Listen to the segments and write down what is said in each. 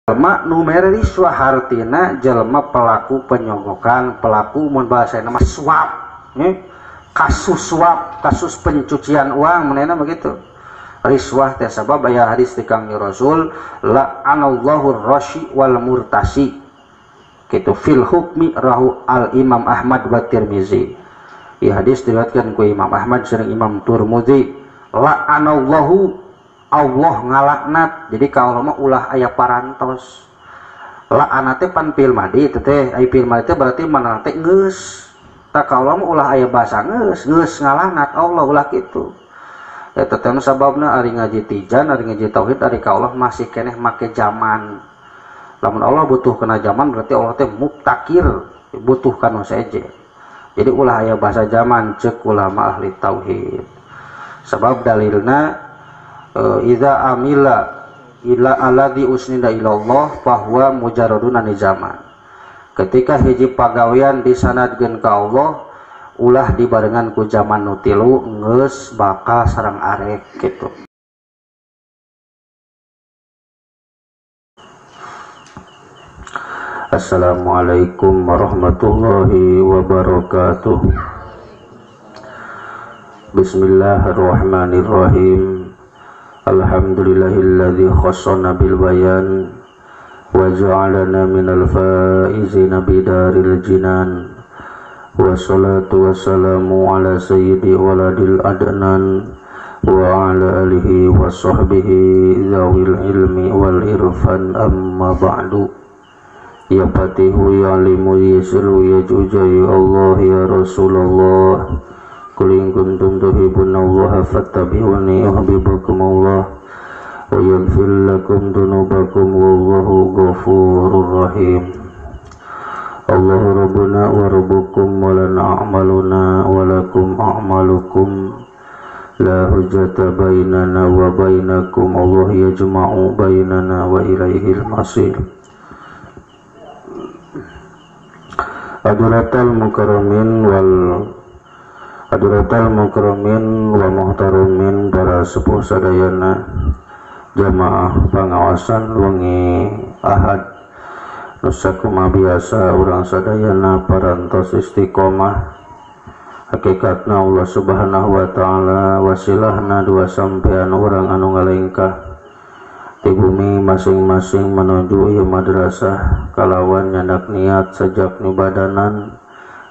Jelma nu mere riswah hartina jelma pelaku penyogokan, pelaku mun bahasana mah suap, nih. Kasus suap, kasus pencucian uang manehna begitu. Riswah teh sabab aya hadis ti Kangjeng Rasul la'anallahu ar-rashi wal murtasi. Kitu fil hukmi rahu al Imam Ahmad wa Tirmizi. Ieu hadis diriwayatkeun ku Imam Ahmad sareng Imam Tirmizi. La'anallahu, Allah ngalaknat. Jadi ka Allah mah ulah aya parantos. La'anat teh pan fi'il madi teh teh, ai fi'il madi teh berarti mana teh geus. Tah ka Allah mah ulah aya bahasa geus, geus ngalaknat Allah ulah kitu. Eta teh sababna ari ngaji tijan, ari ngaji tauhid, ari ka Allah masih keneh make zaman. Lamun Allah butuh kana zaman berarti Allah teh muktakir, butuh kana seje. Jadi ulah aya bahasa zaman ceuk ulama ahli tauhid. Sebab dalilna idza amila ila alladzi usnida ila Allah fahuwa mujarradun an zaman. Ketika hiji pagawean disanadkeun ka Allah ulah dibarengan ku zaman nu tilu geus bakal sareng arek gitu. Assalamualaikum warahmatullahi wabarakatuh. Bismillahirrahmanirrahim. Alhamdulillahilladzi khassana bil bayan wa ja'alana minal faizina bidaril jinan. Wassalatu wassalamu ala sayyidi waladil adnan wa ala alihi wa sahbihi dzawil ilmi wal irfan, amma ba'du. Ya fatihu ya alimu yasiru ya juja ya Allah ya Rasulullah. Qul in kuntum tuhibbunallaha fattabi'uni yuhibbukumullah wa yaghfir lakum dzunubakum wallahu ghafurur rahim. Allahu rabbuna wa rabbukum wa lana a'maluna wa lakum a'malukum la hujjata bainana wa bainakum, Allah yajma'u bainana wa ilaihil masir. Adratal mukarramin wal adratal mukarramin wa muhtaramin, para sepuh sadayana jamaah pangawasan wengi Ahad nusakumaha biasa urang sadayana parantos istiqomah. Hakikatna Allah Subhanahu wa taala wasilahna dua sampean urang anu ngalengkah di bumi masing-masing menuju ieu madrasah kalawan nyandak niat sejak nibadanan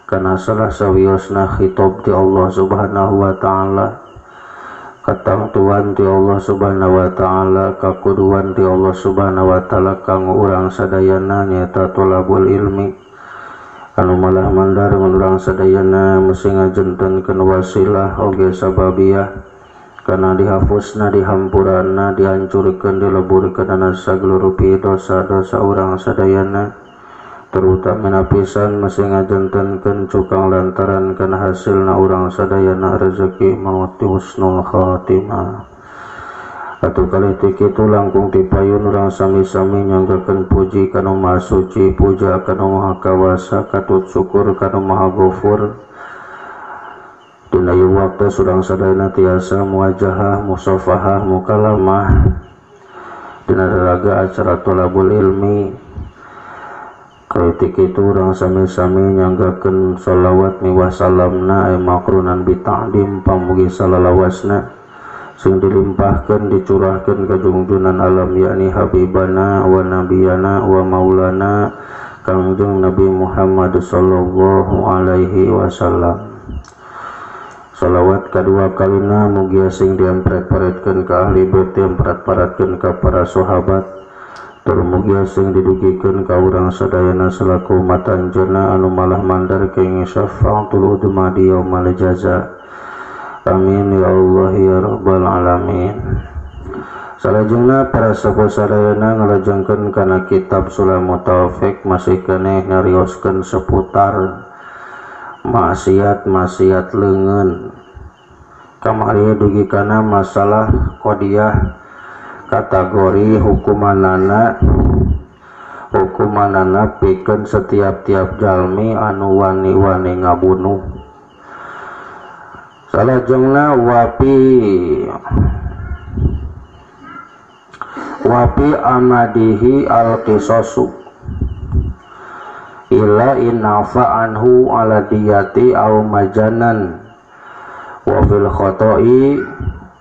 kana salah sawiosna khitab ti Allah Subhanahu wa taala, katangtuan ti Allah Subhanahu wa taala, kakuduan ti Allah Subhanahu wa taala kanggo urang sadayana nyaeta thalabul ilmi anu malah mandar ngan urang sadayana mesti ngajentenkeun wasilah oge sababiyah kana dihapusna, dihampurana, dihancurkeun, dileburkeun ana sagala rupi dosa-dosa urang sadayana, terutama pisan mesti ngajentenkeun cukang lantaran kana hasilna urang sadayana rezeki maut husnul khatimah. Atuh kalih ti kitu langkung tipayun urang sami-sami nyanggakeun puji kana Maha Suci, puja kana Maha Kawasa, katut syukur kana Maha Ghafur. Dina ieu waktu urang sadayana tiasa muwajahah, musafahah, mukalamah dina raga acara thalabul ilmi. Kritik itu urang sami-sami nyanggakeun sholawat miwah salamna ay makrunan bita'dim pamugi salalawasna sing dilimpahkeun dicurahkeun ka jungjunan alam yakni habibana wa nabiyana wa maulana Kangjeng Nabi Muhammad sallallahu alaihi wasallam. Salawat kadua kalina mugia sing diampret-paretkeun ka ahli bait, diampret-paretkeun ka para sahabat, tur mugia sing didugikeun ka urang sadayana selaku umat anjeunna anu malah mandar kenging syafaatul udma di yaumal jaza. Amin ya Allah ya rabbal alamin. Salajengna para sepuh sadayana ngalajengkeun kana kitab Sulamut Taufik masih keneh nyarioskeun seputar maksiat-maksiat leungeun. Kamari dugi kana masalah qadiyah kategori hukumanana, hukumanana pikeun setiap-tiap jalmi anu wani-wani ngabunuh. Salajengna wapi Wa fi amadihi al-qisasu illa inafa anhu ala diyati aw majanan wa fil khata'i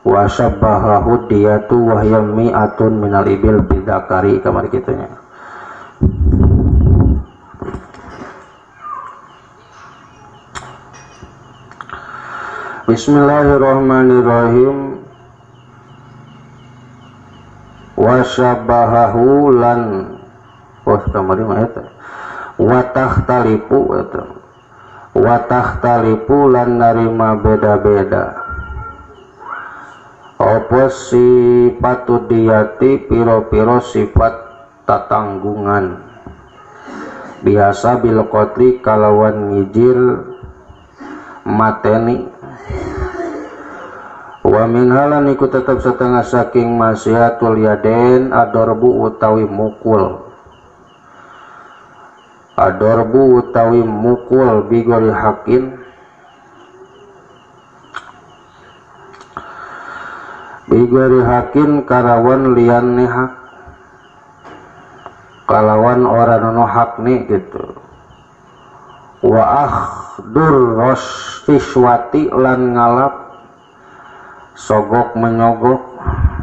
wa syabbahahu diyatu wa hiya mi'atun minal ibil bidakari kamar kitunya. Bismillahirrahmanirrahim. Wa syabbahahu lan oh kamari mah eta wa takhtalifu eta wa takhtalifu lan narima beda-beda apa sifatu diyati piro-piro sifat tatanggungan biasa bil qatli kalawan ngijir mateni wa min halan iku tetep setengah saking masihatul yaden adorbu utawi mukul adorbu utawi mukul bigori hakin bigori hakin karawan lian hak kalawan ora nono hak nih gitu wa akhdur riswati lan ngalap sogok menyogok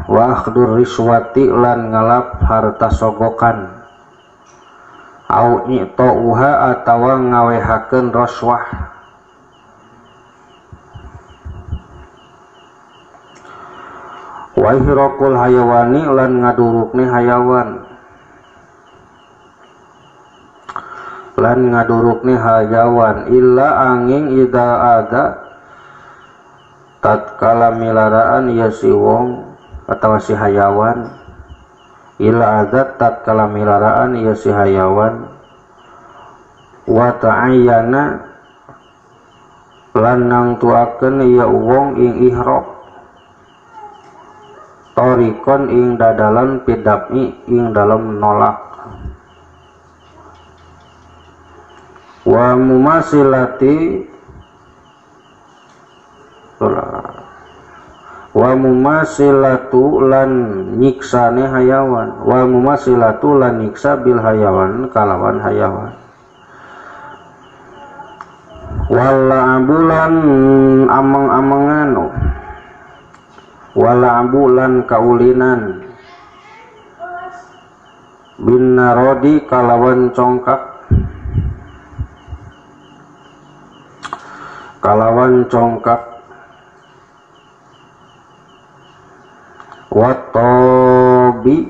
wa akhdur riswati lan ngalap harta sogokan au i'tauha atawa ngawehakeun roswah wa ihraqul hayawani lan ngadurukne hayawan lan ngadurukne hayawan illa angin ida ada tatkala milaraan ya si wong atawa si hayawan illa ada tatkala milaraan ya si hayawan wa ta'ayyana lan nangtuakeun ya wong ing ihraq torikon ing dadalan pidapi ing dalem nolak wa mumasilati wa mumasilatu lan nyiksane hayawan wa mumasilatu lan nyiksa bil hayawan kalawan hayawan wala abulan ameng-amengan wala abulan kaulinan bin narodi kalawan congkak kalawan congkak watobi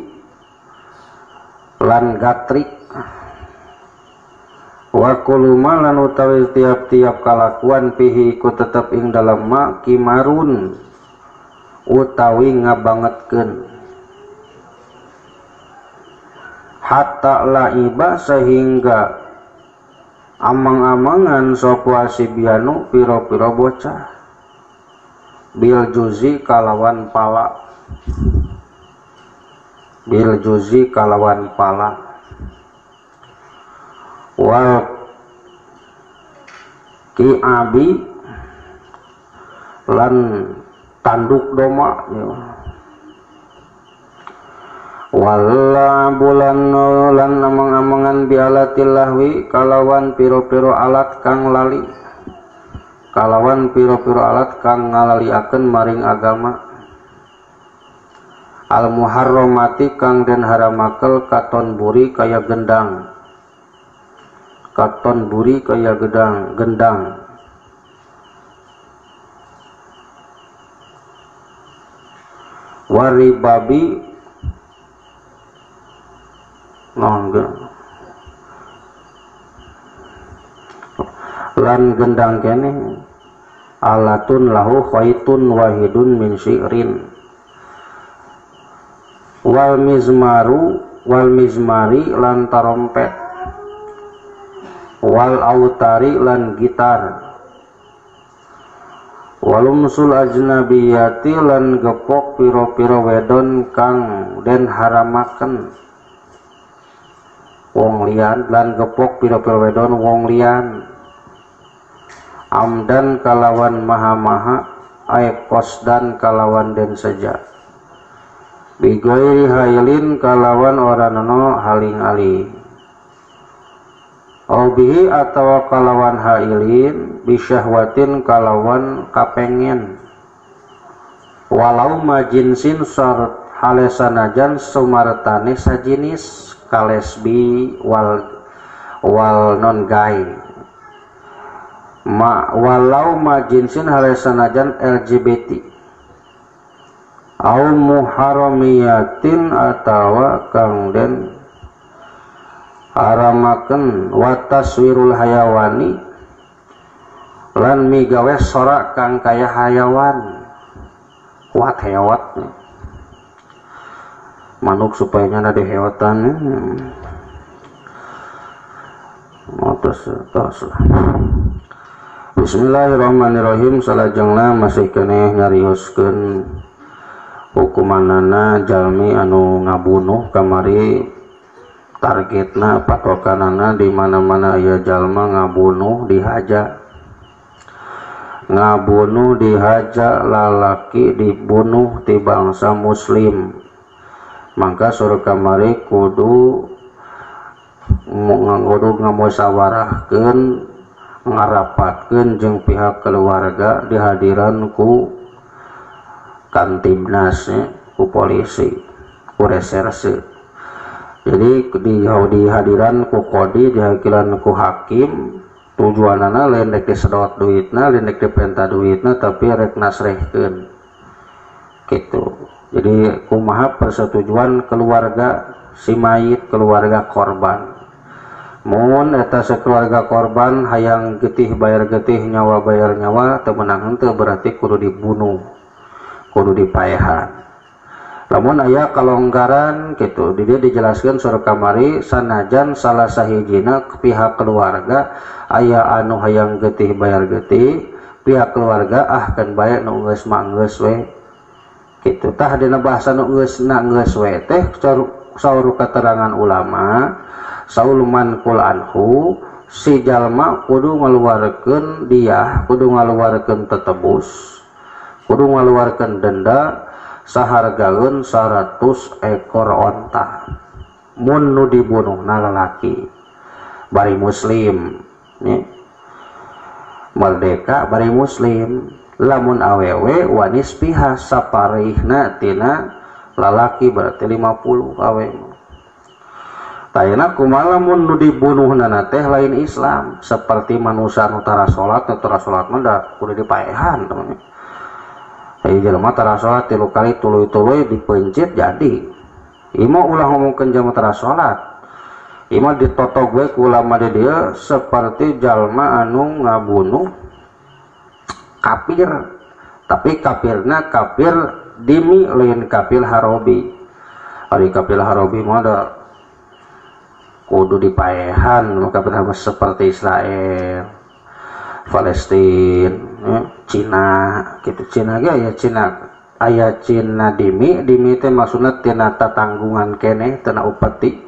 lan gatrik wa kuluma lan utawi tiap-tiap kalakuan pihi iku tetep ing dalem ma kimarun utawi ngabangetkeun hatta laiba sehingga amang-amangan sapa asibianu pira-pira bocah bil juzi kalawan pala bil juzi kalawan pala wal kiabi lan tanduk doma wala bulan lan amang-amangan bialatil lahwi kalawan piro-piro alat kang lali kalawan piro-piro alat kang ngalaliakeun maring agama al muharramati kang den haramakel katon buri kaya gendang katon buri kaya gedang gendang waribabi lan gendang kene alatun lahu khaitun wahidun min syi'rin wal mizmaru wal mizmari lan tarompet wal autari lan gitar walumsul ajnabiyati lan gepok piro-piro wedon kang den haramaken wong lian lan gepok piro-piro wedon wong lian amdan kalawan maha-maha ay qasdan kalawan den saja Bigoiri hailin kalawan ora nono haling-aling. Au bihi atawa kalawan hailin bisyahwatin kalawan kapengen. Walau majinsin sort halesanajan sumartane sajinis kalesbi wal non gay. Ma walau majinsin halesanajan LGBT. Au muharamiyatin atawa kang den haramaken wa taswirul hayawani lan migawe sorak kang kaya hayawan wat hewat manuk supaya nyana dihewatan terus Bismillahirrahmanirrahim. Salajengna masih keneh nyarioskeun hukumanana jalmi anu ngabunuh kamari targetna patokanana di mana-mana aya jalma ngabunuh dihaja, ngabunuh dihaja lalaki dibunuh ti bangsa muslim, mangka surah kamari kudu ngamusyawarahkeun ngarapatkeun jeung pihak keluarga dihadiran ku Kantibnas, ku polisi, ku reserse. Jadi dihadiran ku kodi, dihakilan ku hakim, tujuanana lain rek disedot duitna, lain rek dipenta duitna, tapi rek nasrehkeun. Gitu. Jadi kumaha persetujuan keluarga si mayit, keluarga korban. Mun eta sekeluarga korban hayang getih bayar getih, nyawa bayar nyawa, teu meunang henteu berarti kudu dibunuh, kudu dipaehan. Lamun aya kalonggaran gitu, di dia dijelaskan surah kamari sanajan salah sahijina pihak keluarga aya anu hayang getih bayar getih, pihak keluarga ah kan bae nu geus mah geus we gitu. Tah dina bahasa nu geus na geus we teh saur keterangan ulama sauluman kul anhu si jalma kudu ngaluarkeun diah, kudu ngaluarkeun tetebus, kudu ngaluarkeun denda sahargaeun 100 ekor onta mun nu dibunuhna lalaki bari muslim nya, merdeka bari muslim. Lamun awewe wanis piha saparihna tina lalaki berarti 50 awe. Tayana kumaha lamun nu dibunuhna teh lain Islam seperti manusia nu tara salat, nu tara salat mah da kudu dipaehan teman. Ayo jelema tara salat 3 kali tuluy-tuluy dipencit jadi. Ima ulah ngomongkeun jelema tara salat. Ima ditotog we ku ulama di dieu seperti jalma anu ngabunuh kafir. Tapi kafirna kafir dimi lain kafir harobi. Ari kafir harobi mah da kudu dipaehan kafir seperti Israel, Palestina, Cina gitu. Cina ge aya Cina, aya Cina dimi, dimi teh maksudna tina tatanggungan keneh tina upeti.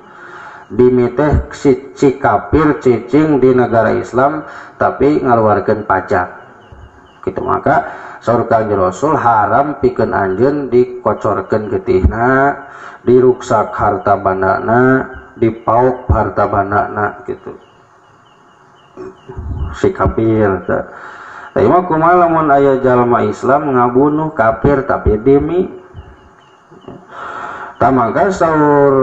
Dimi teh si kafir cicing di negara Islam tapi ngaluarkeun pajak. Gitu maka saur Kanjeng Rasul haram pikeun anjeun dikocorkeun getihna, diruksak harta bandana, dipauk harta bandana gitu. Si kafir teh. Tapi mah kumaha lamun aya jalma Islam ngabunuh kafir tapi demi. Tah mangka saur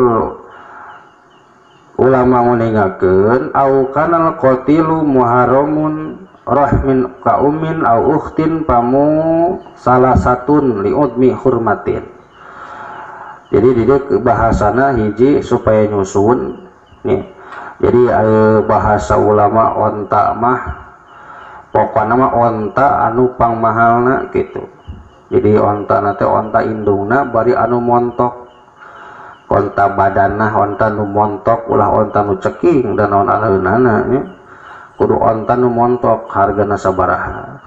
ulama nguningakeun au kanal qatilu muharramun rahmin kaumin au ukhtin pamu salah satun liudmi hurmatin. Jadi di dieu bahasana hiji supaya nyusun nih. Jadi bahasa ulama onta mah pokokna mah onta anu pangmahalna gitu. Jadi onta na teh onta indungna bari anu montok, onta badanna onta nu montok, ulah onta nu ceking dan naon aleunana nya. Kudu onta nu montok hargana sabaraha.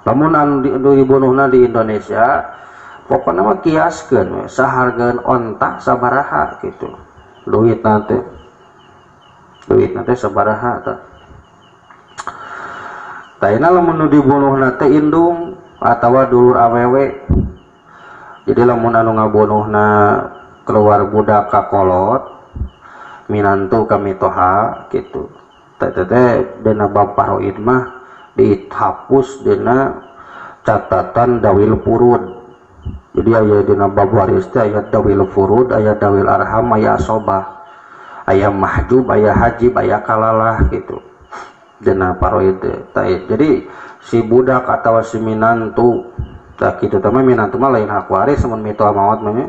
Lamun anu dibunuhna di Indonesia pokokna mah kiaskeun we sahargaeun onta sabaraha gitu. Duitna teh, duitna teh sabaraha tah. Taina lamun nu dibunuhna teh indung atawa dulur awewe. Jadi lamun anu ngabunuhna keluar budak ka kolot minantu ka mitoha gitu. Teh teh dina bab faraid mah dihapus dina catatan dawil furud. Jadi aya dina bab waris teh aya dawil furud, aya dawil arham, aya asobah, aya mahjub, aya hajib, aya kalalah gitu. Dina faraid teh. Jadi si budak atau si minantu tah kitu teh mah minantu mah lain hak waris mun mitoha maot mah nya.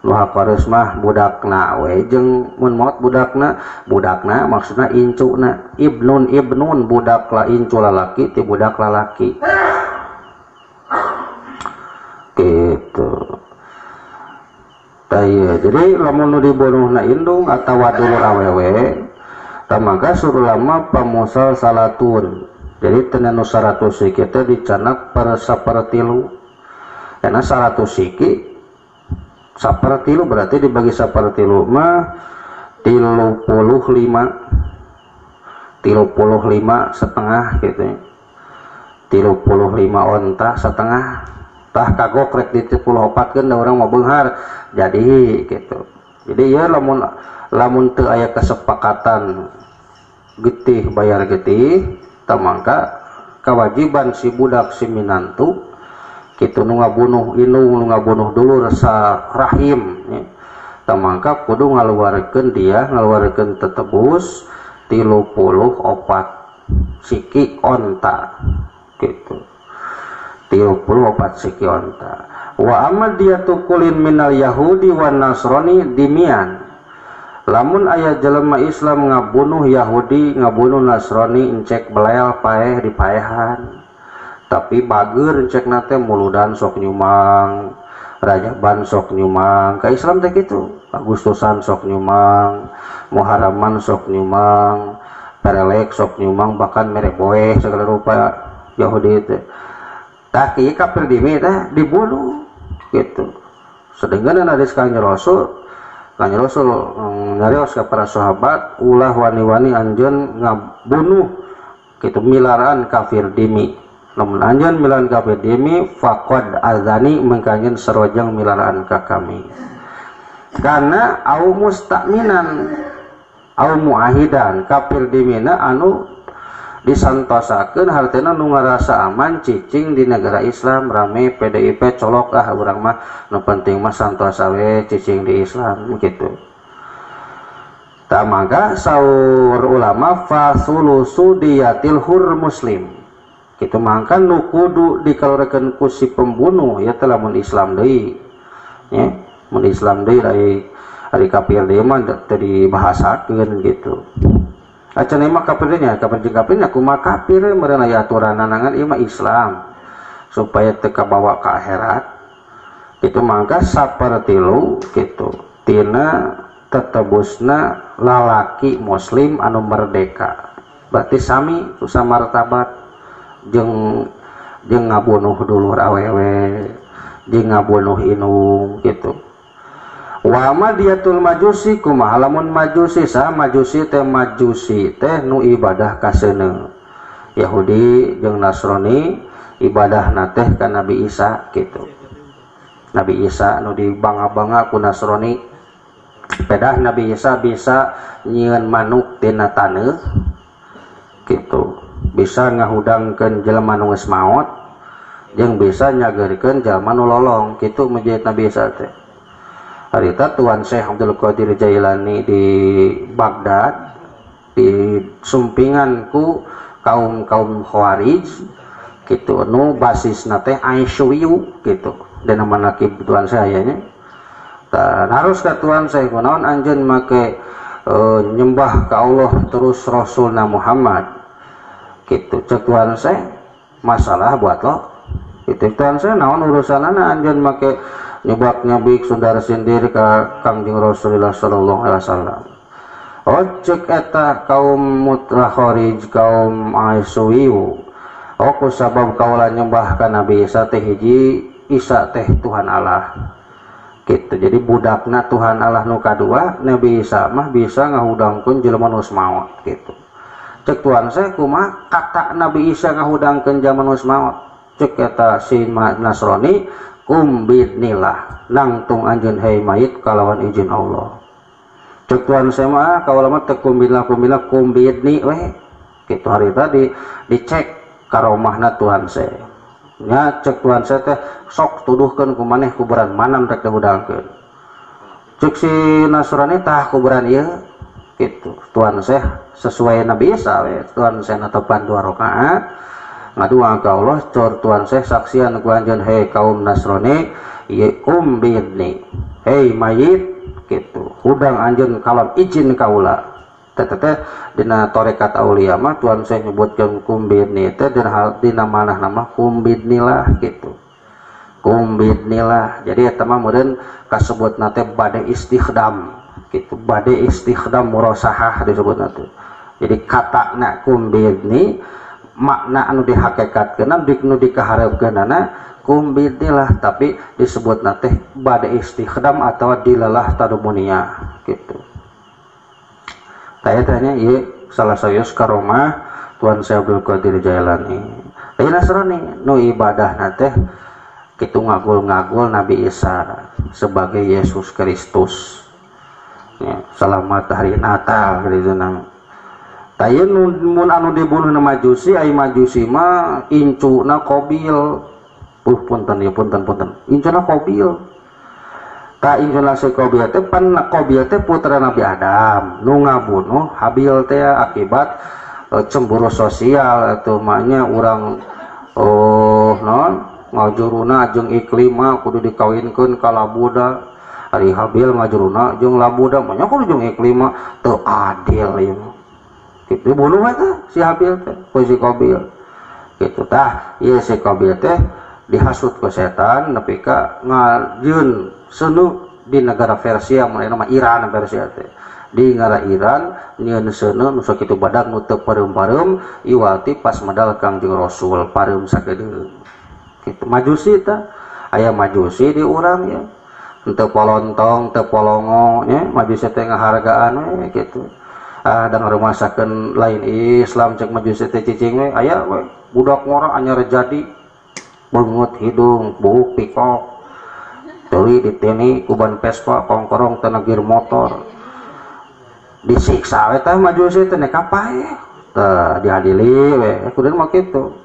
Nu hak waris mah budakna we jeung mun maot budakna, budakna maksudna incuna, ibnun ibnun budak la incu lalaki ti budak lalaki. Gitu. Tah ieu jadi lamun nu dibunuhna indung atawa dulur awewe tah maka surulama pamusal salatun. Jadi tina nu 100 siki teh dicanak per sapertilu. Karena 100 siki sapertilu berarti dibagi sapertilu mah 35, 35 setengah gitu ya. 35 onta setengah. Tah kagok rek di 34 keun da urang mah beunghar jadi gitu. Jadi ya lamun lamun teu aya kesepakatan getih bayar getih mangka kewajiban si budak si minantu kitu nu ngabunuh indung nu ngabunuh dulur sa rahim ya. Mangka kudu ngaluarkeun dia ngaluarkeun tetebus 34 siki onta gitu. 34 siki onta. Wa amma diyatu kulin minal yahudi wan nasrani dimian. Lamun aya jelema Islam ngabunuh Yahudi ngabunuh Nasrani encek belel paeh dipaehan. Tapi bager encek nate muludan sok nyumang, rajaban sok nyumang, ka Islam teh kitu. Agustusan sok nyumang, Muharraman sok nyumang, perelek sok nyumang, bahkan mere boeh segala rupa Yahudi teh. Tah kieu kafir dimi teh dibunuh gitu. Sedengkeun hadis Kanjeng Rasul, Kanjeng Rasul nyarios ka para sahabat ulah wani-wani anjeun ngabunuh kitu milaraan kafir dimi. Lamun anjeun milaraan kafir dimi faqad azani mangka anjeun sarojang milaraan ka kami. Karena au mustaminan au muahidan kafir dimina anu disantosakeun hartina nu ngarasa aman cicing di negara Islam rame PDIP colok ah urang mah nu penting mah santosa we cicing di Islam gitu. Tah maka saur ulama fasulusu diyatil hur muslim. Kitu mangka nu kudu dikaluarkeun ku si pembunuh ya teh lamun Islam deui. Nya mun Islam deui ari kafir deui mah teu dibahasakeun gitu. Acan mah kafirnya, kafir jeung kafirnya kumaha kafir meureun aya aturanana ngan ieu mah Islam supaya teu kabawa ka akhirat. Kitu mangka sapertilu kitu tina tetebusna lalaki muslim anu merdeka. Berarti sami samartabat jeung jeung ngabunuh dulur awewe, jeung ngabunuh indung gitu. Wa madiyatul majusi kumaha lamun majusi sa majusi teh nu ibadah ka seuneu. Yahudi jeung Nasrani ibadahna teh ka Nabi Isa gitu. Nabi Isa nu dibangga-bangga ku Nasrani. Pedah Nabi Isa bisa nyieun manuk tina taneuh gitu. Bisa ngahudangkeun jelema nu geus maot jeung bisa nyageurkeun jelema nu lolong kitu mujizat Nabi Isa teh. Harita Tuan Syekh Abdul Qadir Jailani di Baghdad di sumpingan ku kaum-kaum Khawarij gitu nu basisna teh Aisywiyu gitu dan manakib Tuan Syekh aya nya. Tah harus ka Tuan Syekh kunaon anjeun make nyembah ka Allah terus Rasulna Muhammad gitu cek Tuan Syekh masalah buat lo gitu. Tuan Syekh naon urusanana anjeun make nyebak nyabik sundar sindir ka Kangjeng Rasulullah sallallahu alaihi wasallam. Oh cek eta kaum mutra kharij kaum Aisywiyu. Oh ku sabab kaula nyembah ka Nabi Isa teh hiji Isa teh Tuhan Allah. Gitu. Jadi budakna Tuhan Allah nu kadua Nabi Isa mah bisa ngahudangkeun jelema nu geus maot gitu. Cek Tuhan saya kumaha kata Nabi Isa ngahudangkeun jelema nu geus maot. Cek eta si Nasrani Kum biidnillah nangtung anjeun hei mayit kalawan izin Allah. Cek tuan saya mah kaula mah teu kumbillah kumbillah kum biidni we. Kitu hari tadi dicek karomahna tuan saya. Nya cek tuan saya teh sok tuduhkeun ku maneh kuburan mana rek dihudangkeun. Cek si Nasrani tah kuburan ieu kitu. Tuan saya sesuai Nabi Isa we. Tuan saya natopan 2 rakaat ngadua ka Allah cor tuan saya saksian ku anjeun hei kaum Nasrani ye kum biidni hei mayit kitu hudang anjeun kalon izin kaula. Teh teh dina tarekat aulia mah tuan saya nyebutkeun kum biidni teh dina manahna mah kum biidnillah kitu. Kum biidnillah. Jadi eta mah meureun kasebutna teh bade istikhdam kitu, bade istikhdam murasahah disebutna teh. Jadi katana kum biidni makna anu dihakikatkeun nu dikahareupkeunana kum biidnillah tapi disebutna teh bade istikhdam atawa dilalah tadumunia kitu. Tah eta nya ieu salah sayos karomah Tuan Syekh Abdul Qadir Jailani. Tah Nasrani nu ibadahna teh kitu ngagul-ngagul Nabi Isa sebagai Yesus Kristus. Ya, selamat hari Natal kitu nang. Tah ieu mun anu dibunuh na Majusi, ai Majusi mah incuna Qabil. Punten ya punten punten. Incuna Qabil. Tah incuna si Qabil teh pan Qabil teh putra Nabi Adam nu ngabunuh Habil teh akibat cemburu sosial atuh mah nya urang oh non ngajuruna jeung Iklima kudu dikawinkeun ka Labuda. Ari Habil ngajuruna jeung Labuda mah nya kudu jeung Iklima teu adil ieu mah. Kitu dibunuh we teh si Habil teh ku si Qabil. Kitu tah ieu si Qabil teh dihasut ku setan nepi ka ngajieun seuneu di negara Persia mun aya mah Iran Persia teh. Di negara Iran nyieun seuneu nu sakitu badag nu teu pareum-pareum iwati pas medal Kangjeng Rasul pareum sakedeung. Kitu Majusi tah aya Majusi di urang ya. Henteu polontong teu polongo nya Majusi teh ngahargaan we kitu. Ah da ngarumasakeun lain Islam cek Majusi teh cicing we aya we budak ngora anyar jadi beungeut hidung buuk pikok teuli diteni kuban Vespa kongkorong tenagir motor disiksa we tah Majusi teh neka paeh tah diadili we kudu mah kitu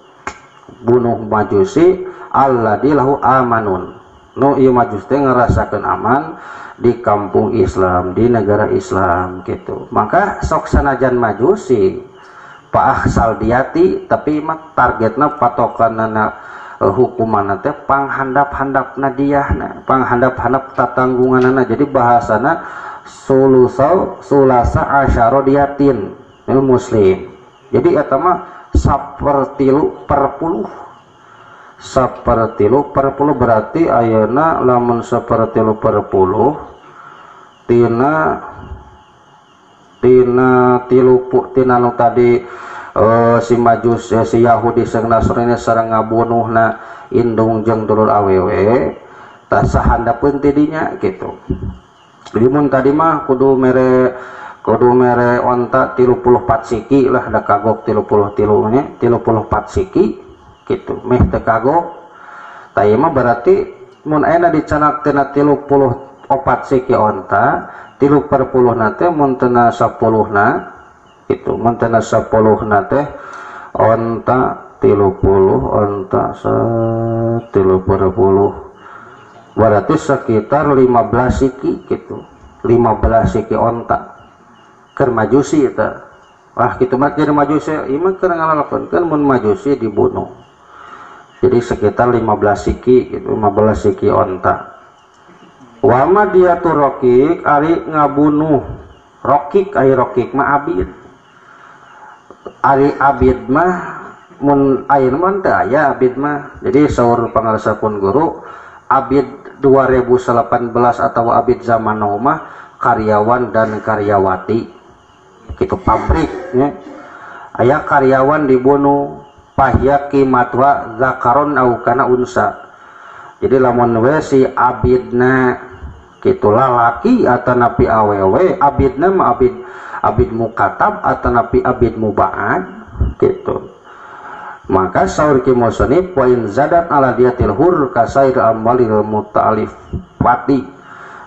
bunuh Majusi alladzi lahu amanun nu ieu Majusi teh ngerasakeun aman di kampung Islam di negara Islam gitu. Maka sok sanajan Majusi paah saldiati tapi mah targetna patokanana hukumanna teh panghandap-handapna diahna panghandap-handap tatanggunganana. Jadi bahasana sulusau sulasa asyara diatin muslim. Jadi eta mah sapertilu per puluh. Sapertilu per puluh berarti ayeuna lamun sapertilu per puluh tina tina tilu tina nu tadi si Majus si Yahudi sareng Nasrani sareng ngabunuhna indung jeung dulur awewe tah sahandapeun ti dinya kitu. Jadi mun tadi mah kudu mere onta 34 siki lah da kagok 33 nya 34 siki kitu meh teu kagok. Tah ieu mah berarti mun ayeuna dicanak tina 34 siki onta 3 per puluh na teh mun tena 10 na itu mun tena 10 na teh onta 30 onta 3 per puluh berarti sekitar 15 siki gitu 15 siki onta keur Majusi eta. Wah kitu mah jadi Majusi ieu mah keur ngalalakonkeun mun Majusi dibunuh. Jadi sekitar 15 siki gitu 15 siki onta. Wa ma diatu rokik ari ngabunuh rokik ari rokik mah abid. Ari abid mah mun ayeuna mah teu aya abid mah. Jadi saur pangaresapun guru abid 2018 atau abid zaman now mah karyawan dan karyawati gitu pabrik nya. Aya karyawan dibunuh pahya kimatwa zakaron au kana unsa. Jadi lamun we si abidna kitu lalaki atanapi awewe abidna mah abid abid mukatab atanapi abid mubaad gitu. Maka saur ki musannif wa in zadat ala diyatil hur kasair amwalil muta'alif pati,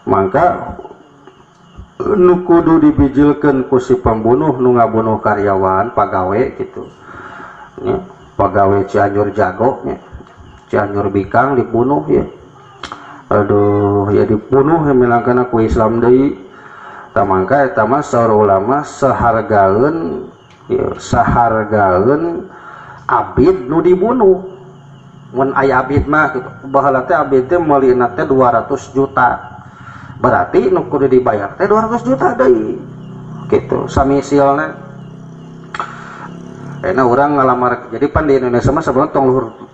maka nu kudu dibijilkeun ku si pembunuh nu ngabunuh karyawan pagawe gitu nya, pagawe Cianjur jago nya, Cianjur bikang dibunuh ya, aduh ya dibunuh ya milangkeun ku Islam deui. Tah mangka eta mah saur ulama sahargaeun ya, sahargaeun abid nu dibunuh. Mun aya abid mah gitu, baheula teh abid teh meulina teh 200 juta, berarti nu kudu dibayar teh 200 juta deui gitu samisilna. Enak urang ngalamar jadi pan di Indonesia mah sebenarnya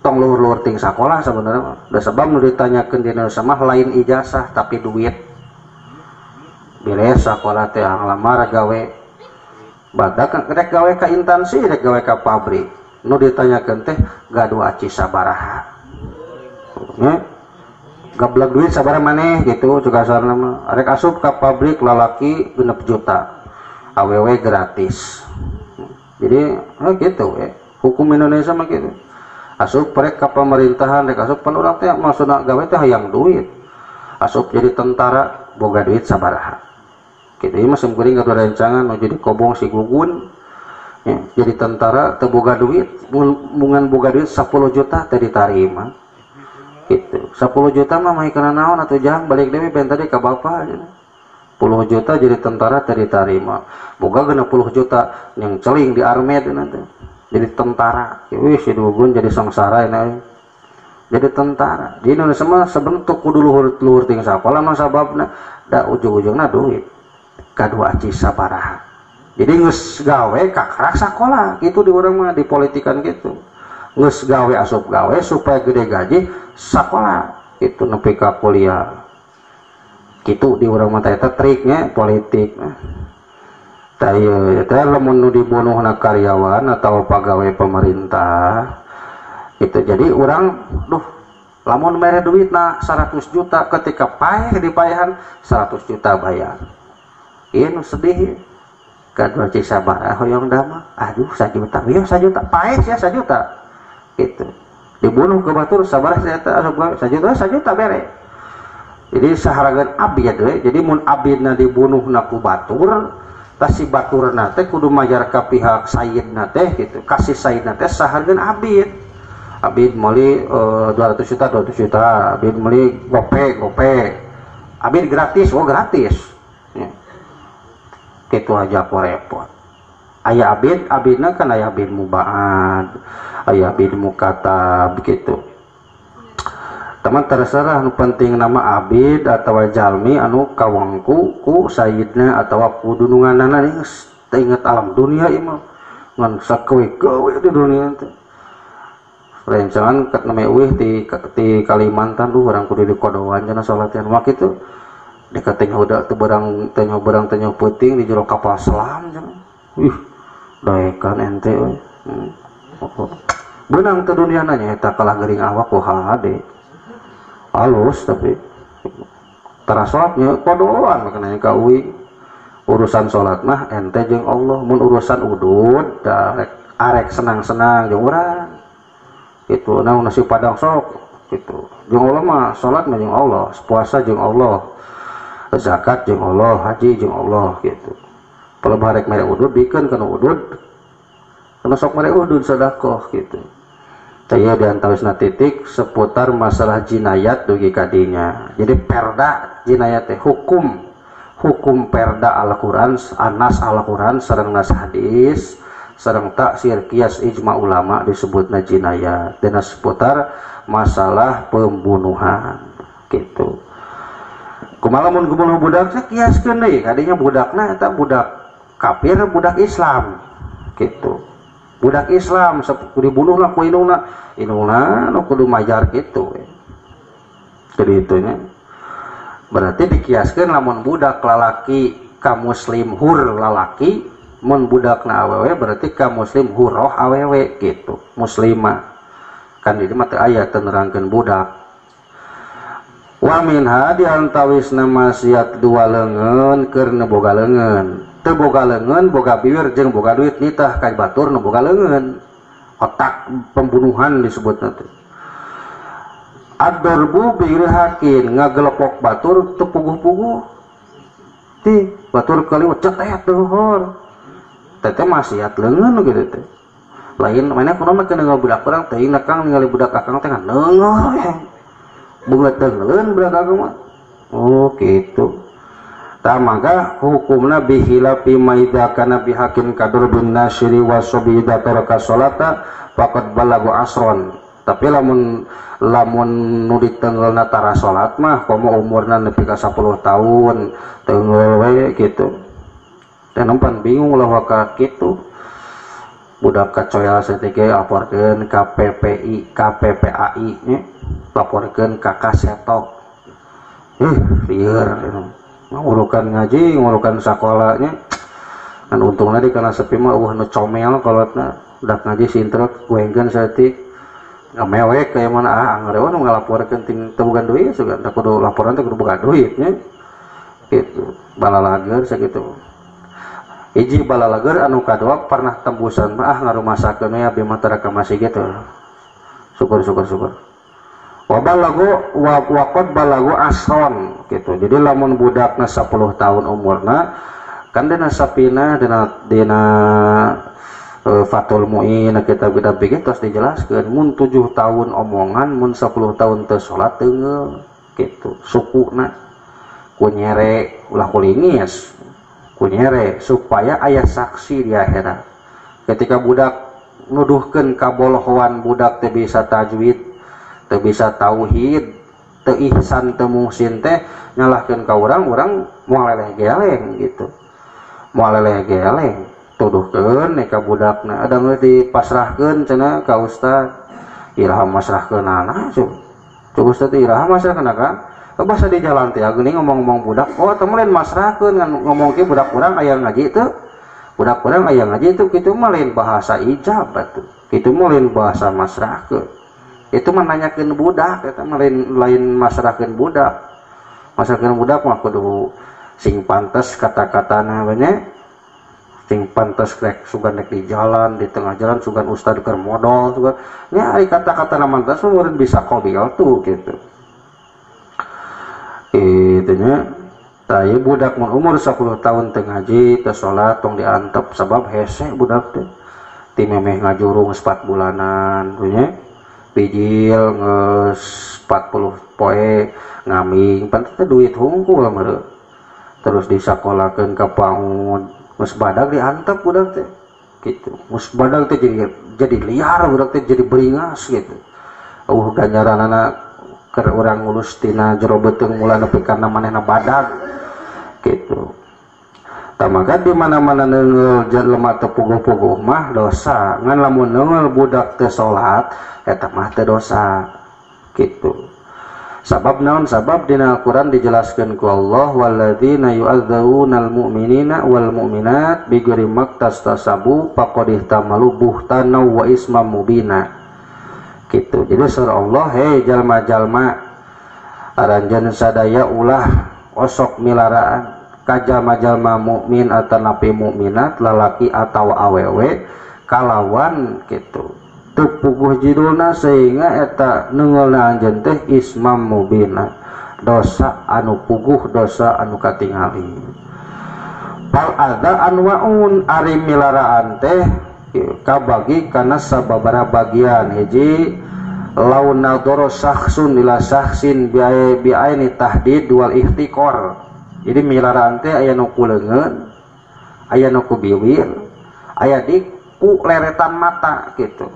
tong luhur-luhur ting sakolah sebenarnya. Da sebab nu ditanyakeun di Indonesia mah lain ijazah tapi duit. Beres sakolah teh ngalamar gawe badak rek gawe ka instansi rek gawe ka pabrik nu ditanyakeun teh gaduh aci sabaraha nya, gablek duit sabaraha maneh gitu juga kasarna mah. Rek asup ka pabrik lalaki 6 juta awewe gratis. Jadi gitu ya hukum Indonesia mah gitu. Asup rek ka pemerintahan rek asup pan urang teh maksudna gawe teh hayang duit, asup jadi tentara boga duit sabaraha gitu. Ieu mah simkuring gaduh rencangan mau jadi kobong si Gugun ya, jadi tentara teu boga duit, mungan boga duit 10 juta teh ditarima gitu. 10 juta mah mah kana naon atuh jang balik deui ben tadi ka bapak gitu. 10 juta jadi tentara teh ditarima, boga 60 juta yang celing di armed nanti jadi tentara. Wih si Gugun jadi sengsara ini jadi tentara. Di Indonesia mah sebentuk kudu luhur-luhur ting sakola mah sababna da ujung-ujungna duit kadua aci sabaraha. Jadi geus gawe kakrak sakola gitu di urang mah dipolitikan gitu. Geus gawe asup gawe supaya gede gaji sakola itu nepi ka kuliah. Gitu di urang mah eta triknya politik. Tah ieu teh lamun nu dibunuhna karyawan atau pegawai pemerintah itu jadi urang duh lamun mere duitna 100 juta ketika paeh dipaehan 100 juta bayar. Ieu nu sedih kadua cik sabaraha hoyong dama aduh 1 juta ieu 1 juta paeh sia 1 juta gitu. Dibunuh ke batur sabaraha sia eta asup gawe 1 juta 1 juta bere. Jadi sahargaeun abid we. Jadi mun abidna dibunuhna ku batur tah si baturna teh kudu mayar ka pihak sayidna teh gitu. Kasih sayidna teh sahargaeun abid. Abid meuli 200 juta 200 juta, abid meuli gope gope, abid gratis, oh gratis ya. Gitu aja aku repot. Aya abid, abidna kan aya abid mubaad, aya abid mukatab gitu. Teman terserah nu penting nama abid atau jalmi anu kawangku ku sayidna atau ku dununganana geus teu inget alam dunia ieu mah ngan sakewe-kewe di dunia teh. Rencangan ket name eueuh ti Kalimantan duh urang kudu di kodoan cenah salatian mah kitu. Deket teh udah teu berang teh berang teh peuting di jero kapal selam cenah. Wih, daekan ente euy. Beunang teh duniana nya eta kalah geuring awak ku hade. Halus tapi tara salatnya kodoan makanya ka uing. Urusan salat mah ente jeung Allah, mun urusan udud da arek senang-senang jeung urang. Gitu, nah nasi padang sok gitu. Jeung Allah mah salat mah jeung Allah, puasa jeung Allah, zakat jeung Allah, haji jeung Allah gitu. Kalau barek mere udud bikeun kana udud. Kana sok mere udud sedekah gitu. Taya di antawisna titik seputar masalah jinayat dugi kadinya. Jadi perda jinayat teh hukum perda Al-Qur'an, anas Al-Qur'an sareng nas hadis sareng taksir kias ijma ulama disebutna jinayat dina seputar masalah pembunuhan gitu. Kumaha lamun gebunuh budak teh kiaskeun deui kadinya budakna eta budak kafir budak Islam gitu. Budak Islam dibunuhlah ku indungna, indungna nu kudu majar gitu. Jadi itunya berarti dikiaskeun lamun budak lalaki ka muslim hur lalaki, mun budakna awewe berarti ka muslim hurroh awewe gitu, muslimah. Kan di dieu mah teu aya teu nerangkeun budak. Wa minha diantawisna maksiat dua leungeun keur nu boga leungeun. Teu boga leungeun boga biwir jeung boga duit nitah ka batur nu boga leungeun. Otak pembunuhan disebutna teh. Ad-darbu bi hakin ngagelepok batur teu puguh-puguh. Ti batur kaliwat cetet deuhor. Teh maksiat leungeun gitu teh. Lain mana kunaon mah kana budak urang teh kang ningali budak akang teh neungeuh we. Bunga tengeuleun budak akang mah. Oh gitu. Tah maka hukumna bihilafi maida kana bihakin kadur bin nasyiri wasobi idza taraka salata faqad balagu asron. Tapi lamun lamun nu ditengeulna tara salat mah komo umurna nepi ka 10 tahun tengeul we gitu. Teh nempan bingung lah waka kitu. Budak kacoel saeutik ge laporkeun ka PPI, KPPAI nya, laporkeun ka Kaseto. Lieur ngurukan ngaji, ngurukan sakola nya. Kan untungna di kana sepi mah eueuh nu comel kolotna, budak ngaji sintrek goengkeun saeutik. Ngamewek kaya mana ah anggar we nu ngalaporkeun ting teu boga duit sugan teh kudu laporan teh kudu boga duit nya. Gitu, balalager sakitu. Hiji balalager anu kadua pernah tembusan mah ah ngarumasakeun we abdi mah tara ka masjid gitu. Syukur syukur syukur. Wa balagu wa waqad balagu asron gitu. Jadi lamun budakna 10 tahun umurna kan dina sapina dina Fathul Muin kitab-kitab fikih tos dijelaskeun mun 7 tahun omongan mun 10 tahun teu salat teunggeul gitu. Sukuna ku nyere ulah kulingis. Kunyere supaya aya saksi di akhirat. Ketika budak nuduhkeun kabolohoan budak teu bisa tajwid, teu bisa tauhid, teu ihsan, teu muhsin teh nyalahkeun ka urang, urang moal leleh geleng gitu. Moal leleh geleng, tuduhkeun ka budakna, ada geus dipasrahkeun cenah ka ustad. Iraha masrahkeunana cuh. Cuh ustad iraha masrahkeunana ka? Bahasa di jalan teh geuning ngomong-ngomong budak, oh teu lain masrahkeun ngan ngomong kieu budak urang aya ngaji teu. Budak urang aya ngaji teu kitu mah lain bahasa ijab atuh. Kitu mah lain bahasa masrahkeun. Itu mah nanyakeun budak eta mah lain masrahkeun budak. Masrahkeun budak mah kudu sing pantes kata-katana we nya. Sing pantes rek sugan rek di jalan, di tengah jalan sugan ustad keur modal sugan. Nya ari kata-katana mantas mah meureun bisa qabil tuh gitu. Itunya tah budak mun umur 10 tahun teu ngaji teu salat tong diantep sabab hese budak teh ti memeh ngajurung 4 bulanan nya bijil geus 40 poe ngaming pan teh duit hungkul meureun terus disakolakeun ka PAUD geus badag diantep budak teh gitu geus badag teh jadi liar budak teh jadi beringas gitu eueuh ganjaranana keur urang ngurus tina jero beuteung mula nepi kana manehna badag gitu. Tah maka di mana-mana neunggeul jelema teu puguh-puguh mah dosa, ngan lamun neunggeul budak teu salat eta mah teu dosa gitu. Sabab naon? Sabab dina Al-Qur'an dijelaskeun ku Allah walladzina yu'adzunal mu'minina wal mu'minat bighairi maktasabu faqad ihtamalu buhtana wa isman mubina. Gitu. Jadi surah Allah, hei jalma-jalma aranjeun sadaya ulah osok milaraan ka jalma-jalma mukmin atanapi mukminat lalaki atau awewe kalawan gitu. Teu puguh jidulna sehingga eta neungeulna anjeun teh ismam mubina, dosa anu puguh, dosa anu katingali. Fal adza anwaun ari milaraan teh kabagi kana sababaraha bagian. Hiji laun nadoro syakhsun ila syakhsin bi'aini tahdid wal ihtiqar. Jadi milaraan teh aya nu ku leungeun, aya nu ku biwir, aya di ku leretan mata gitu.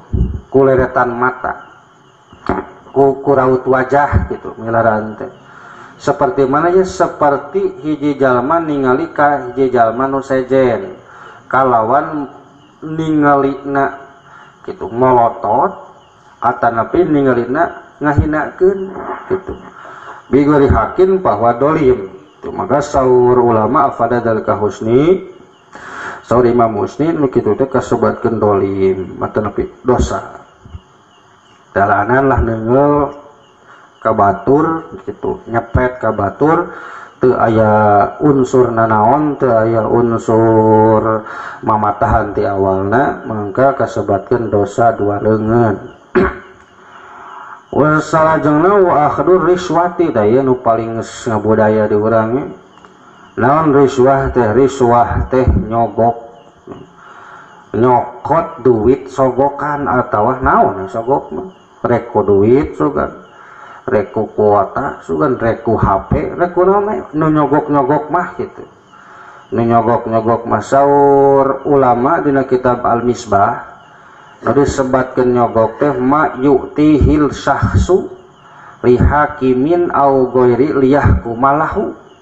Ku leretan mata. Ku raut wajah gitu milaraan teh. Seperti mana ya? Seperti hiji jalma ningali ka hiji jalma nu sejen kalawan ningalina gitu molotot atanapi ningalina ngahinakeun gitu bigori hakin bahwa dolim itu. Maka saur ulama afada dalika husni saur Imam Husni nu kitu teh kasebatkeun dolim atanapi dosa dalanan lah neunggeul ka batur gitu nyepet ka batur Teu aya unsur nanaon, teu aya unsur mamatahan ti awalna, mangka kasebatkeun dosa dua leungeun. Wa salajengna wa akhdur riswati, da ieu nu paling geus ngabudaya di urang nya. Naon riswah teh? Riswah teh nyogok, nyokot duit sogokan atawa naon sogok mah, reko duit sogan, reku kuota sugan, reku HP, reku naon nu nyogok-nyogok mah gitu. Nu nyogok-nyogok mah saur ulama dina kitab Al-Misbah nu disebatkeun nyogok teh ma yu'tihil syahsu lihakimin au ghairi liyahkumalahu.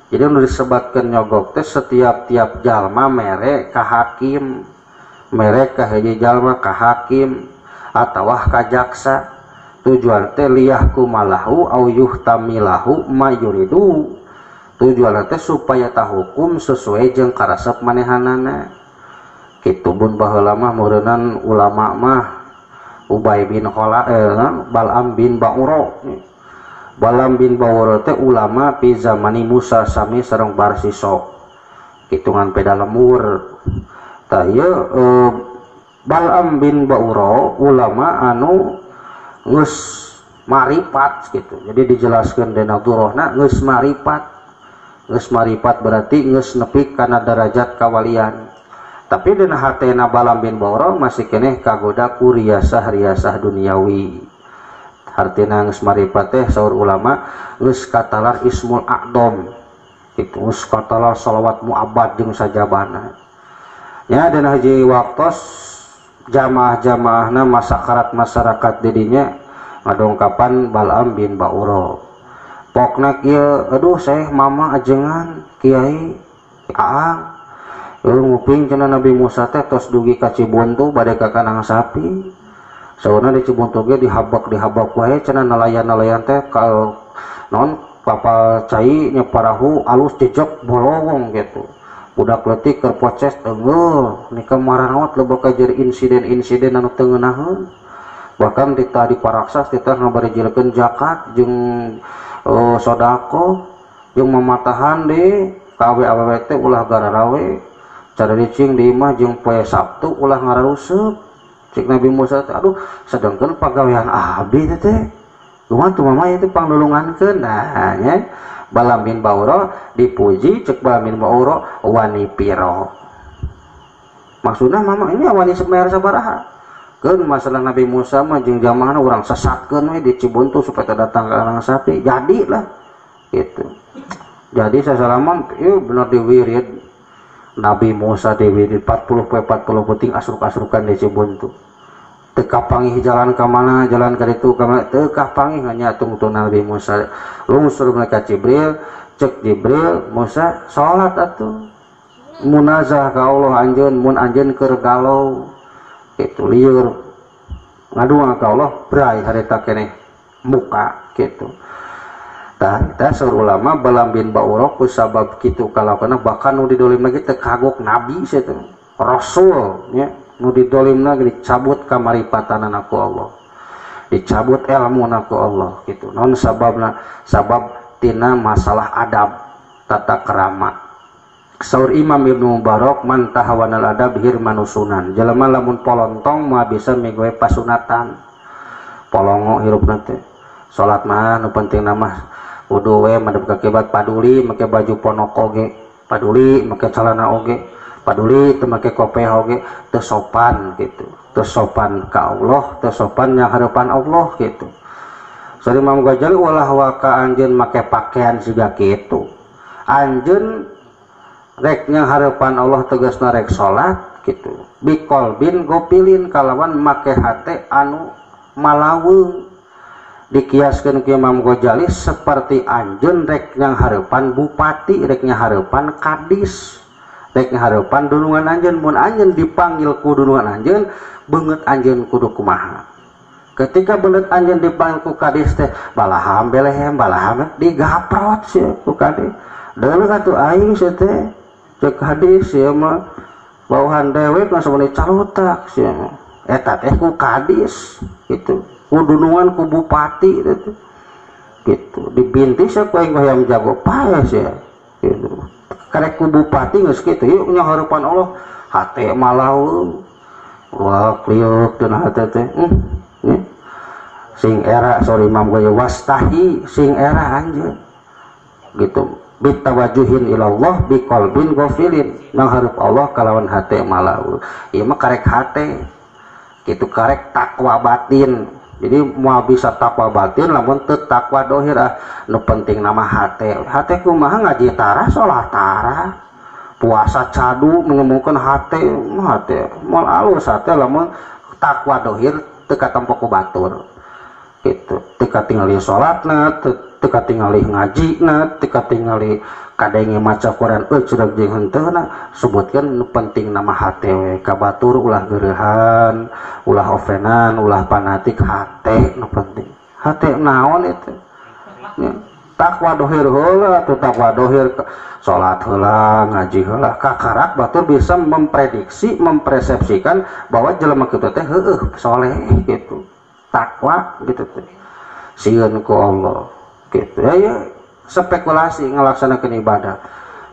Jadi nu disebatkeun nyogok teh setiap tiap jalma mere ka hakim, mere ka hiji jalma ka hakim atawa ka jaksa. Tujuan teh liyahkumalahu au yuhtamilahu ma yuridu. Tujuan teh supaya tahukum sesuai jeung karasep manehanana. Kitu mun baheula mah meureunnan ulama mah Ubay bin Khala, Bal'am bin Ba'ura. Bal'am bin Ba'ura teh ulama pi zamani Musa sami sareng Barsiso. Hitungan peda lemur. Tah ieu Bal'am bin Ba'ura ulama anu geus maripat gitu. Jadi dijelaskeun dina turahna geus maripat. Geus maripat berarti geus nepi kana derajat kawalian. Tapi dina hatena Bal'am bin Ba'ura masih keneh kagoda ku riasah-riasah duniawi. Hartina geus maripat teh saur ulama geus katalar ismul a'dham. Gitu, geus katalar salawat muabbad jeung sajabana. Nya dina hiji waktos jamaah-jamaahna masyarakat masyarakat didinya ngadongkapan Bal'am bin Ba'ura. Pokna kieu, aduh saya mama ajengan kiai aang nguping cenah Nabi Musa teh tos dugi ka Cibuntu bade ka kanang sapi. Saurna di Cibuntu ge dihabak-dihabak wae cenah nelayan-nelayan teh ka non kapal cai nya parahu alus jejek bolowong gitu. Budak leutik keur poces teungeuh nika maranot loba ka jadi insiden-insiden anu teu ngeunaheun. Bahkan titah diparaksas titah ngabarijilkeun zakat jeung sedekah jeung mamatahan di kawe awewe teh ulah gararawe. Cara dicing di imah jeung poe Sabtu ulah ngararuseuk. Cek Nabi Musa teh aduh sedengkeun pagawean abdi teh teh. Kumaha tuh mama ieu teh pangnulungankeun. Nah nya Bal'am bin Ba'ura dipuji cek Bal'am bin Ba'ura wani piro. Maksudna mama ini wani semayar sabaraha. Keun masalah Nabi Musa mah jeung jamaahna urang sesatkeun we di Cibuntu supaya teu datang ka kandang sapi. Jadilah gitu. Jadi sasalaman ieu bener diwirid Nabi Musa diwirid 40 poe 40 peuting asruk-asrukan di Cibuntu. Teu kapanggih jalan ka mana, jalan ka ditu ka mana, teu kapanggih hanya tungtun Nabi Musa. Lungsur mereka Jibril, cek Jibril, Musa salat atuh. Munazah ka Allah anjeun mun anjeun keur galau. Kitu lieur. Ngadua ka Allah bray harita keneh muka kitu. Tah eta saur ulama Bal'am bin Ba'ura ku sabab kitu kalakona bahkan nu didolim lagi teu kagok nabi sia teh. Rasul nya nu didolimna ge dicabut kamaripatanana ku Allah. Dicabut elmuna ku Allah kitu. Naon sababna? Sabab tina masalah adab, tata krama. Saur Imam Ibnu Mubarak man tahawanal adab hirmanusunan. Jelema lamun polontong mah bisa migoe pasunatan. Polongo hirupna teh. Salat mah nu pentingna mah wudu we madep ka kiblat paduli make baju ponoko oge, paduli make celana oge, paduli teu make kopeah oge, teu sopan gitu. Teu sopan ka Allah, teu sopan nya hareupan Allah gitu. Saur Imam Ghazali ulah waka anjeun make pakaian siga kitu. Anjeun rek nya hareupan Allah tegasna rek salat gitu. Biqalbin gopilin kalawan make hate anu malaweung. Dikiaskeun ku Imam Ghazali seperti anjeun rek nyang hareupan bupati, rek nyang hareupan kadis, rek nyang hareupan dunungan anjeun. Mun anjeun dipanggil ku dunungan anjeun, beungeut anjeun kudu kumaha. Ketika beungeut anjeun dipanggil ku kadis teh balaham belehem balaham digaprot sia ku kadis. Deuleu atuh aing sia teh cek kadis sia mah bauhan dewek langsung meuni calutak sia mah. Eta teh ku kadis gitu. Ku dunungan ku bupati gitu. Gitu dibinti sia ku aing hayam jago paeh sia gitu. Karek ku bupati geus kitu yuk nyaharepan Allah hate malaweung. Wah kliuk dina hate teh. Sing era sorry Imam Ghazali wastahi sing era anjeun. Gitu bitawajuhin ilallah biqalbin ghafilin manghareup Allah kalawan hate malaweung. Ieu mah karek hate. Gitu karek takwa batin. Jadi mau bisa takwa batin lamun teu takwa dohir ah nu penting nama hate. Hate kumaha ngaji tara salat tara puasa cadu mengemukan hate hate moal alus hate lamun takwa dohir teu katempo ku batur. Gitu teu katingali salatna teu katingali ngajina teu katingali kadenge maca Quran euy cedak jeung henteuna sebutkeun nu penting nama hate we ka batur ulah geureuhan ulah ofenan ulah fanatik hate nu penting hate naon itu ya. Takwa dohir heula atuh takwa dohir salat heula ngaji heula kakarak batur bisa memprediksi mempersepsikan bahwa jelema kitu teh heueuh soleh gitu takwa gitu teh sieun ku Allah gitu ya, ya spekulasi ngelaksanakan ibadah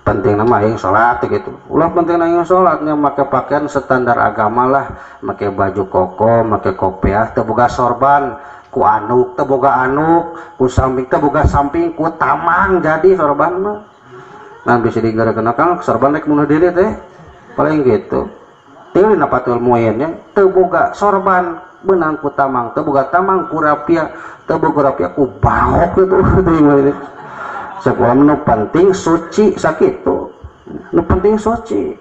penting nama aing salat gitu ulah penting aing salatnya make pakaian standar agama lah make baju koko make kopiah teu boga sorban ku anuk teu boga anuk ku samping teu boga samping ku tamang jadi sorban mah nah bisa digeureukeun kang sorban rek bunuh diri teh paling gitu teu dina patul muin nya teu boga sorban beunang ku tamang teu boga tamang ku rapia teu boga rapia ku baok gitu. Sekolah nu penting suci sakitu nu penting suci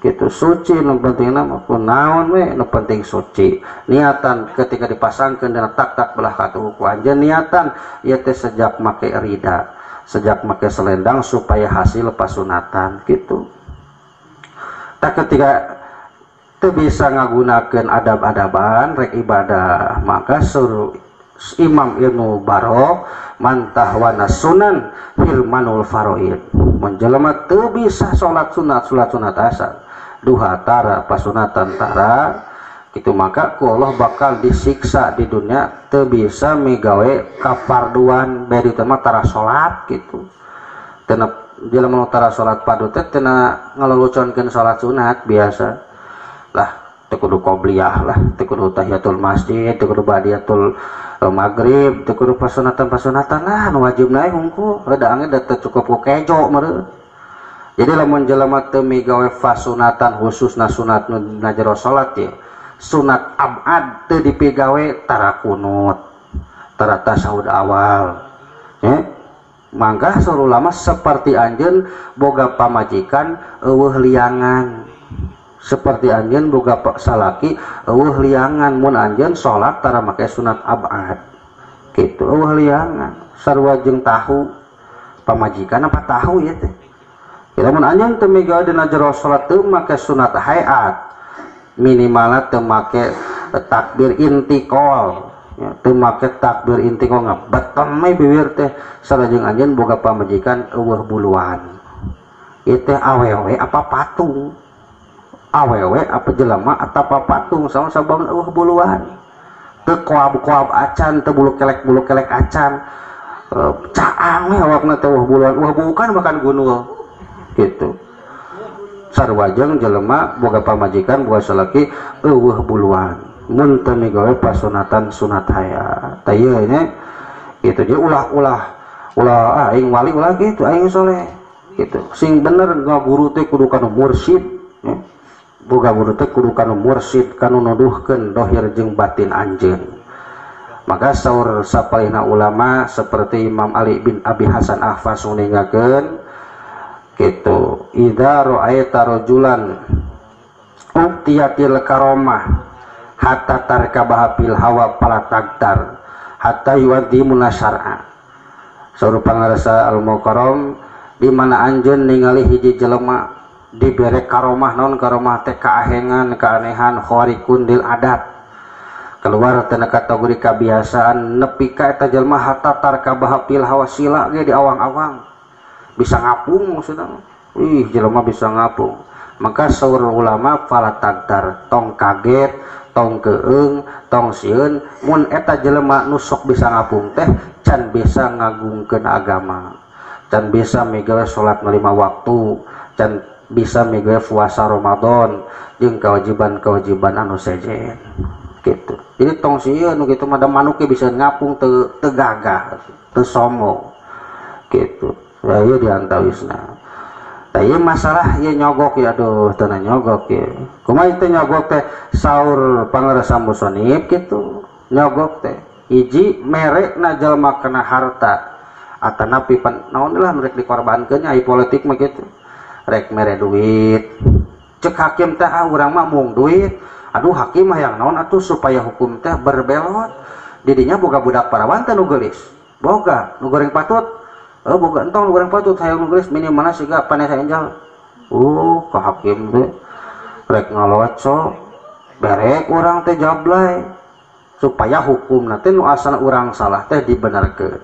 gitu suci nu penting nama ku naon we nu penting suci niatan ketika dipasangkeun dina tak-tak belah katuhu ku anjeun niatan ieu teh sejak make rida sejak make selendang supaya hasil pasunatan gitu tak ketika teu bisa ngagunakeun adab-adaban rek ibadah maka suruh Imam Ibnu Barok mantahwana sunan hirmanul faroid menjelma teu bisa salat sunat salat sunat asal duha tara pasunatan tara gitu maka ku Allah bakal disiksa di dunia teu bisa migawe kafarduan bari teh mah tara salat gitu teu jelema tara salat padu teh teu ngaluluconkeun salat sunat biasa lah teu kudu qobliyah lah teu kudu tahiyatul masjid teu kudu ba'diyatul maghrib teu kudu pasunatan-pasunatan lah nu wajibna hungkul da angge da teu cukup ku kejo meureun. Jadi lamun jelema teu migawe fasunatan khususna sunat nu dina jero salat ya sunat abad teu dipigawe tara kunut tara tasyahud awal ya mangga saur ulama seperti anjeun boga pamajikan eueuh liangan seperti anjeun boga salaki eueuh liangan mun anjeun salat tara make sunat abad gitu eueuh liangan sarua jeung tahu pamajikan apa tahu ya teh lamun anjeun teu migawe dina jero salat teu make sunat hayat minimalna teu make takbir intiqal ya teu make takbir intiqal ngabetem we bibir teh sarua jeung anjeun boga pamajikan eueuh buluan ieu teh awewe apa patung awewe apa jelema atau patung sama sabab eueuh buluan teu koab-koab acan teu bulu kelek acan caang we awakna teh eueuh buluan eueuh bukan makan gunul gitu sarua jeung jelema boga pamajikan boga salaki eueuh buluan mun teu migawe pasunatan sunat haya tah ieu nya gitu jadi ulah-ulah ulah aing wali ulah gitu aing soleh gitu sing bener ngaguru teh kudu kanu mursyid ya. Boga guru teh kudu kanu mursyid kanu nuduhkeun dohir jeung batin anjeun maka saur sapalihna ulama seperti Imam Ali bin Abi Hasan Ahfas nguningakeun gitu idza ra'aita rajulan uqtiyatil karomah hatta tarkabaha fil hawa fala tagtar hatta yu'addimuna syar'a saur pangarsa al-mukarram di mana anjeun ningali hiji jelema dibere karomah naon karomah teh kaahengan keanehan khariqun lil adat keluar tina kategori kebiasaan nepi ka eta jelema hatta tarkabaha fil hawa sila ge di awang-awang bisa ngapung maksudna ih jelema bisa ngapung maka saur ulama fala tagtar tong kaget tong keung tong sieun mun eta jelema nu sok bisa ngapung teh Can bisa ngagungkeun agama, can bisa migawe salat 5 waktu, can bisa migawe puasa Ramadan jeung kewajiban-kewajiban anu sejen gitu. Jadi tong sieun nu kitu mah da manuk ge bisa ngapung teu gagah, teu sombong gitu. Ya ieu diantawisna. Tah ieu masalah ieu nyogok ya, aduh teu nyogok ya. Kumaha teh nyogok teh saur pangarsa musonib gitu. Nyogok teh hiji merekna jalma kana harta atanapi naon lah rek dikorbankeun nya ai politik mah gitu. Rek mere duit. Cek hakim teh ah urang mah mung duit. Aduh hakim mah yang naon atuh supaya hukum teh berbelot. Didinya boga budak parawan teh nu geulis. Boga nu goreng patut. Oh boga entong nu goreng patut hayang nu geulis minimalna siga Vanessa Angel. Ka hakim teh rek ngaloco berek urang teh jablay supaya hukumna teh nu asalna urang salah teh dibenerkeun.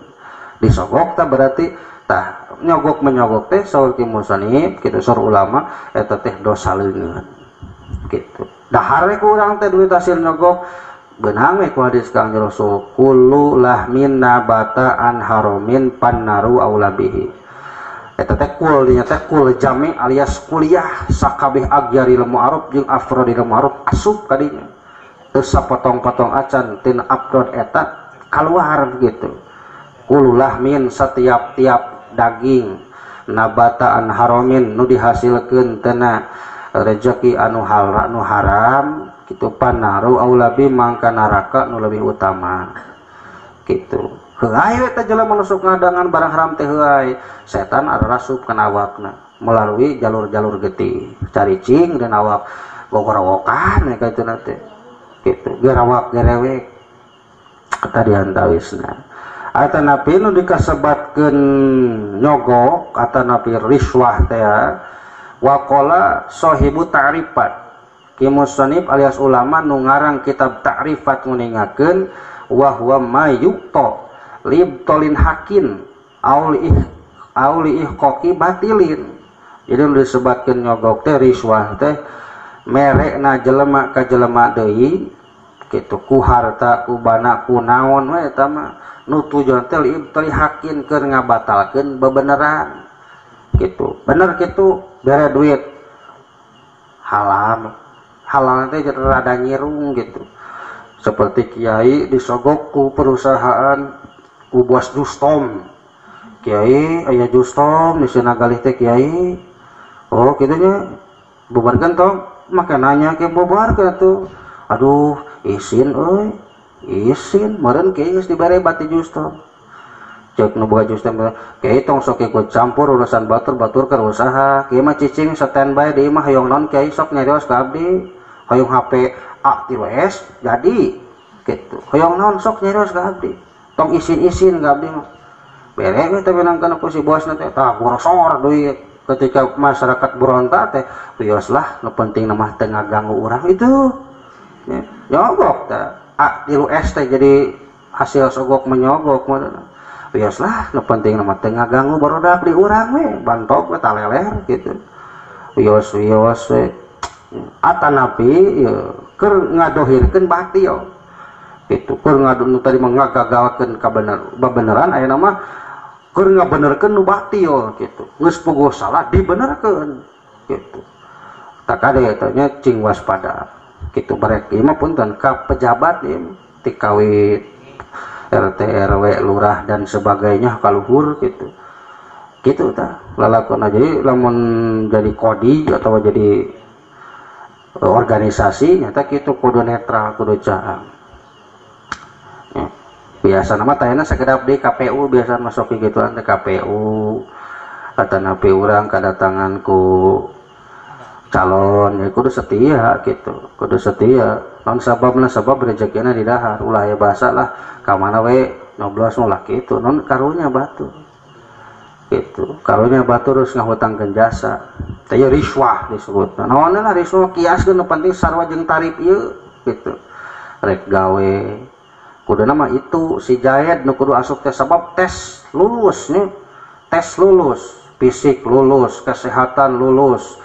Disogok teh berarti tah nyogok menyogok teh saur ki musonib kitu saur ulama eta teh dosa leungeun kitu. Dahar we ku urang teh duit hasil nyogok beunang we ku hadis Kangjeng Rasul kullu lahmin nabata an haramin pannaru aula bihi. Eta teh kul dinya teh kul jami alias kuliah sakabeh agyari ilmu Arab jeung afrodi ilmu Arab asup kadinya. Teu sapotong-potong acan tina afrod eta kaluar gitu. Kullu lahmin setiap-tiap daging nabata an haramin nu dihasilkeun tina rezeki anu halal anu haram kitu panaru aulabi mangka neraka nu leuwih utama kitu. Heuay we teh jelema nu sok ngadangan barang haram teh heuay setan arasup kana awakna melalui jalur-jalur getih caricing dan awak gogorowokan we kitu na teh kitu gerawak gerewek eta diantawisna. Atanapi nu dikasebatkeun nyogok atanapi riswah teh waqala sahibu ta'rifat ki musannif alias ulama nu ngarang kitab ta'rifat nguningakeun wa huwa ma yuqta libtolin hakin auli ihqaqi batilin. Jadi nu disebatkeun nyogok teh riswah teh merekna jelema ka jelema deui kitu ku harta ku bana ku naon we eta mah nu tujuan teh libtoli hakin keur ngabatalkeun bebeneran gitu. Bener kitu bere duit halal halal teh rada nyirung gitu. Seperti kiai disogok ku perusahaan ku bos Justom. Kiai aya Justom di Sinagalih teh kiai. Oh kitu nya bubarkeun tong make nanya ke bubarkeun atuh. Aduh isin euy. Isin meureun kiai geus dibere bati Justom. Cek nu boga Justom kiai tong sok ikut campur urusan batur-batur keur usaha. Kiai mah cicing standby di imah hoyong naon kiai sok nyarios ka abdi. Hoyong HP A3S jadi gitu. Hoyong naon sok nyarios ka abdi. Tong isin-isin ka abdi mah. Bere we teh menangkeun ku si bosna teh tah gorosor duit. Ketika masyarakat berontak teh wios lah nu penting mah teu ngaganggu urang itu. Nyogok teh A3S teh jadi hasil sogok menyogok mah. Wios lah nu penting mah teu ngaganggu barudak di urang we bantok we taleler gitu. Wios-wios we atanapi keur ngadohirkeun batil gitu. Keur ngadu nu tadi mah ngagagalkeun kabener babeneran ayeuna mah keur ngabenerkeun nu batil gitu. Geus puguh salah dibenerkeun gitu. Tak kade eta nya cing waspada gitu. Barek ieu mah punten ka pejabat ieu ti kawit RT RW lurah dan sebagainya kaluhur gitu. Gitu tah lalakon. Jadi lamun jadi kodi atau jadi organisasi nyata kitu kudu netral kudu caang. Ya. Biasa nama tayana sakedap di KPU biasa masuk gituan teh KPU atanapi urang kadatangan ku calon ya kudu setia gitu, kudu setia. Non sababna sabab rezekina di dahar ulah aya basa lah ka mana we nyoblos ulah kitu non karunya batu. Gitu. Karunya batu terus ngahutangkeun jasa. Teh riswah disebutna. Naon lah riswah kiaskeun nu penting sarua jeung tarif ieu gitu. Rek gawe kuduna mah itu si Jaed nu kudu asup teh sabab tes lulus nih. Tes lulus, fisik lulus, kesehatan lulus,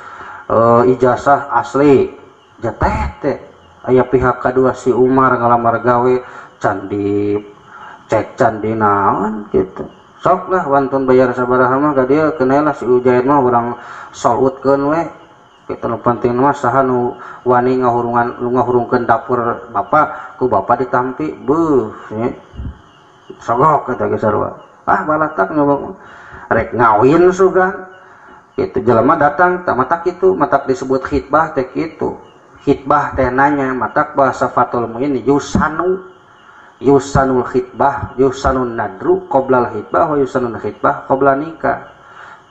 ijazah asli. Jateh teh aya pihak kedua si Umar ngalamar gawe can di Cek can dinaon gitu. Sok lah wantun bayar sabaraha mah ka dieu keun lah si Ujair mah urang solutkeun we. Kitu nu penting mah saha nu wani ngahurungan nu ngahurungkeun dapur bapak ku bapak ditampi beuh nya. Sogok eta ge sarua. Ah balatak nyogok rek ngawin sugan. Kitu jelema datang tah matak kitu matak disebut khitbah teh kitu. Khitbah teh nanya matak bahasa Fathul Muin yusanu yusanul khitbah yusanun nadru qoblal khitbah wa yusanul khitbah qobla nikah.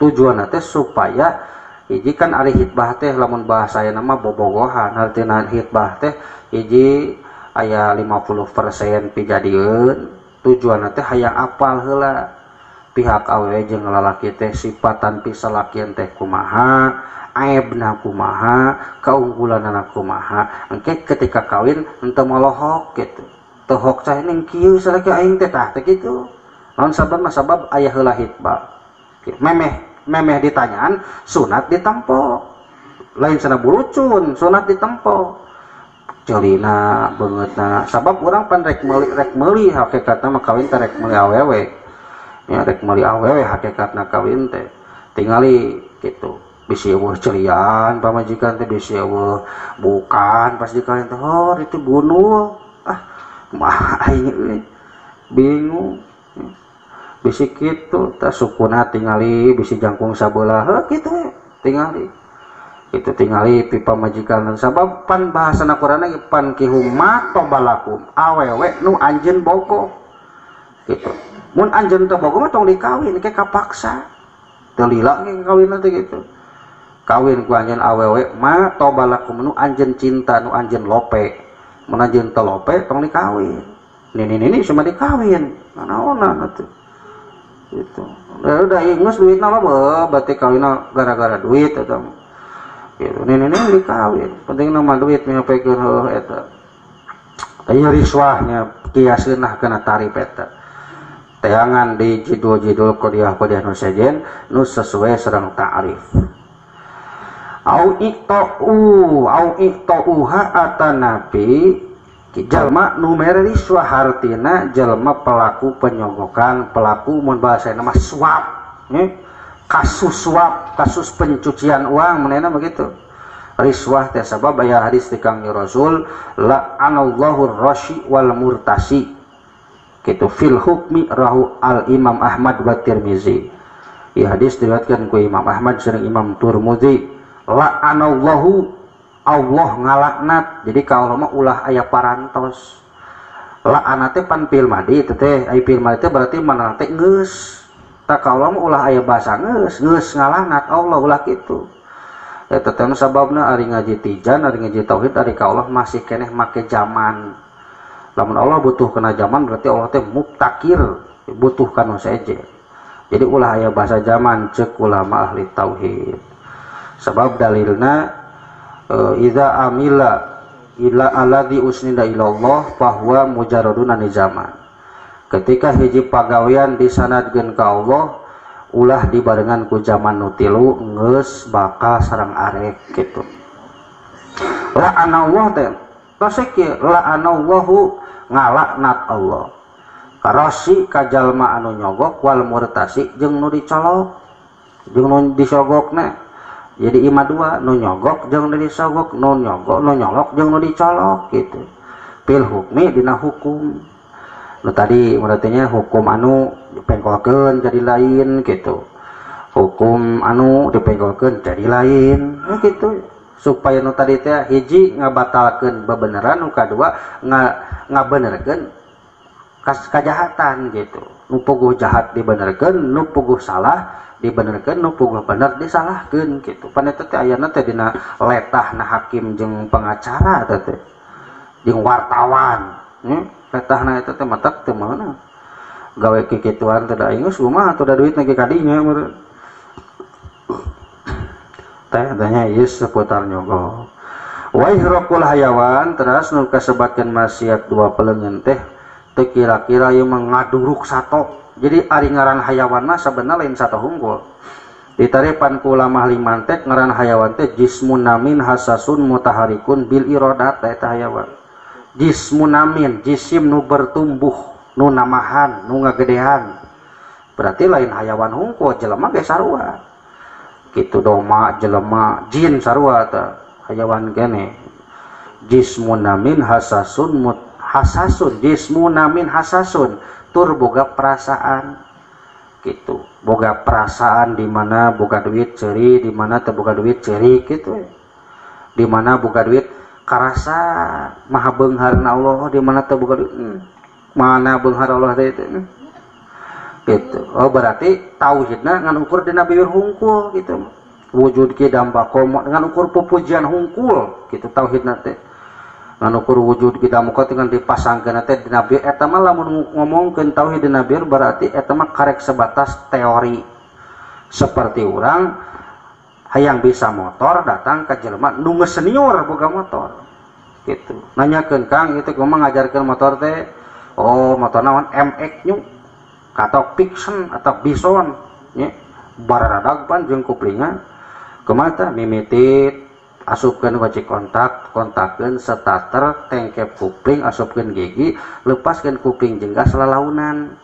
Tujuanna teh supaya hiji kan ari khitbah teh lamun bahasa ayeuna mah bobogohan hartina khitbah teh hiji aya 50% pijadieun tujuanna teh hayang apal heula pihak awewe jeung lalaki teh sifatan pisalakian teh kumaha aibna kumaha kaunggulanna kumaha engke ketika kawin henteu molohok gitu teu hok cah ning kieu salaki aing teh tah teh kitu naon sabab mah sabab aya heula khitbah memeh memeh ditanyaan sunat ditempo lain sana bulucun sunat ditempo celina beungeutna sabab urang pan rek meuli hakikatna mah kawin teh rek meuli awewe nya rek meuli awewe hakikatna kawin teh tingali kitu bisi eueuh celian pamajikan teh bisi eueuh bukan pas dikawin teh hor itu bunuh ah mah aing euy bingung bisi kitu tah sukuna tingali bisi jangkung sabelah heuh kitu we tingali kitu tingali pi pamajikan sabab pan bahasana Qur'an ge pan kihuma tobalakum awewe nu anjeun bogoh kitu mun anjeun teu bogoh mah tong dikawin ke kapaksa teu lila ge kawinna teh kitu kawin ku anjeun awewe ma tobalakum nu anjeun cinta nu anjeun lope mun anjeun teu lope tong dikawin nini-nini cuma dikawin nanaonan atuh gitu. Udah ingus duitna mah berarti kawinna gara-gara duit eta mah. Gitu. Nini-nini dikawin, penting mah duit mihopekeun heuh eta. Aya riswahnya kiaseun lah kana tarif eta. Teangan di jidul-jidul kodiah-kodiah nu sejen nu sesuai sareng ta'rif. Au iqta'u au iqta'uha atanapi jalma nu mere riswah hartina jalma pelaku penyogokan pelaku mun bahasa mah suap nya kasus suap kasus pencucian uang manehna begitu riswah teh sabab aya hadis ti Kangjeng Rasul la'anallahu rasy wal murtasi kitu fil hukmi rahu al Imam Ahmad wa Tirmizi ieu hadis diriwayatkeun ku Imam Ahmad sareng Imam Tirmizi la'anallahu Allah ngalaknat jadi ka Allah mah ulah aya parantos la'anate pan fi'il madi teh teh ai fi'il madi teh berarti mana teh geus tah ka Allah mah ulah aya bahasa geus geus ngalaknat Allah ulah kitu eta teh sababna ari ngaji tijan ari ngaji tauhid ari ka Allah masih keneh make zaman lamun Allah butuh kana zaman berarti Allah teh muktakir butuh kana seje jadi ulah aya bahasa zaman ceuk ulama ahli tauhid sabab dalilna idza amila ila alladzi usnida ila Allah fahuwa mujarradun an zaman. Ketika hiji pagawean disanadkeun ka Allah ulah dibarengan ku zaman nu tilu geus bakal sareng arek kitu. La'anallah teh tos kieu la'anallahu ngalaknat Allah. Karasi ka jalma anu nyogok wal murtasi jeung nu dicolok jeung nu disogokna. Jadi ima dua nu nyogok jeung nu disogok nu nyogok nu nyolok jeung nu dicolok gitu fil hukmi dina hukum nu tadi berartinya hukum anu dipengkolkeun jadi lain gitu hukum anu dipengkolkeun jadi lain nah, gitu supaya nu tadi teh hiji ngabatalkeun bebeneran nu kadua ngabenerkeun kajahatan gitu nu puguh jahat dibenerkeun nu puguh salah dibenerkeun nu puguh bener disalahkeun gitu pan eta teh ayana teh dina letahna hakim jeung pengacara eta teh jeung wartawan letahna eta teh matak teu meunang gawe kikituan teh da geus kumaha atuh da duitna ge kadinya meureun teh tanya ieu seputar nyogok wa ihraqul hayawan teras nu kasebatkeun maksiat dua peleungeun teh teu kira-kira ieu mah ngaduruk sato. Jadi ari ngaran hayawan mah sabenerna lain sato hungkul. Ditaripan ku ulama ahli mantek ngaran hayawan teh jismun namin hasasun mutaharikun bil iradat eta hayawan. Jismun namin jisim nu bertumbuh. nu namahan, nu ngagedehan. Berarti lain hayawan hungkul, jelema ge sarua. Kitu doma, jelema, jin sarua tah hayawan kene. Jismuna min hasasun mut hasasun, jismuna min hasasun, tur boga perasaan. Gitu. Boga perasaan di mana boga duit ceuri, di mana teu boga duit ceuri gitu. Di mana boga duit karasa maha beungharna Allah, di mana teu boga duit mana beunghar Allah teh itu. Gitu. Oh berarti tauhidna ngan ukur dina bibir hungkul gitu. Wujud qidam baqa ngan ukur pupujian hungkul gitu tauhidna teh. Ngan ukur wujud qidam baqa dengan dipasangkeun teh dina bibir eta mah lamun ngomongkeun tauhid dina bibir berarti eta mah karek sebatas teori. Seperti urang hayang bisa motor datang ka jelema nu geus senior boga motor. Gitu. Nanyakeun Kang itu kumaha ngajarkeun motor teh? Oh, motor naon MX nyu atau Pixen atau Bison nya baradag pan jeung kuplingan. Kumaha tah mimiti asupkeun kunci kontak, kontakkeun starter, tengkep kupling, asupkeun gigi, lepaskeun kupling jeung gas lalaunan.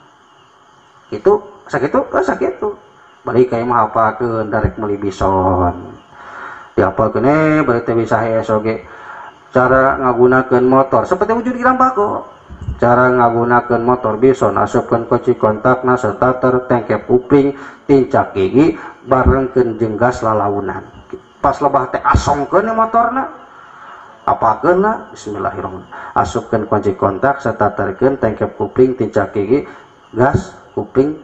Kitu, sakitu, oh sakitu. Balik ka imah hafalkeun darek meuli Bison. Dihafalkeun bari teh bisa hees oge. Cara ngagunakeun motor seperti wujud qidam baqa. Cara ngagunakeun motor Bison asupkeun kunci kontakna starter, tengkep kupling, tincak gigi, barengkeun jeung gas lalaunan. Pas lebah teh asongkeun motorna. Apakeun na? Bismillahirrahmanirrahim. Asupkeun kunci kontak, starterkeun, tengkep kupling, tincak gigi, gas, kupling,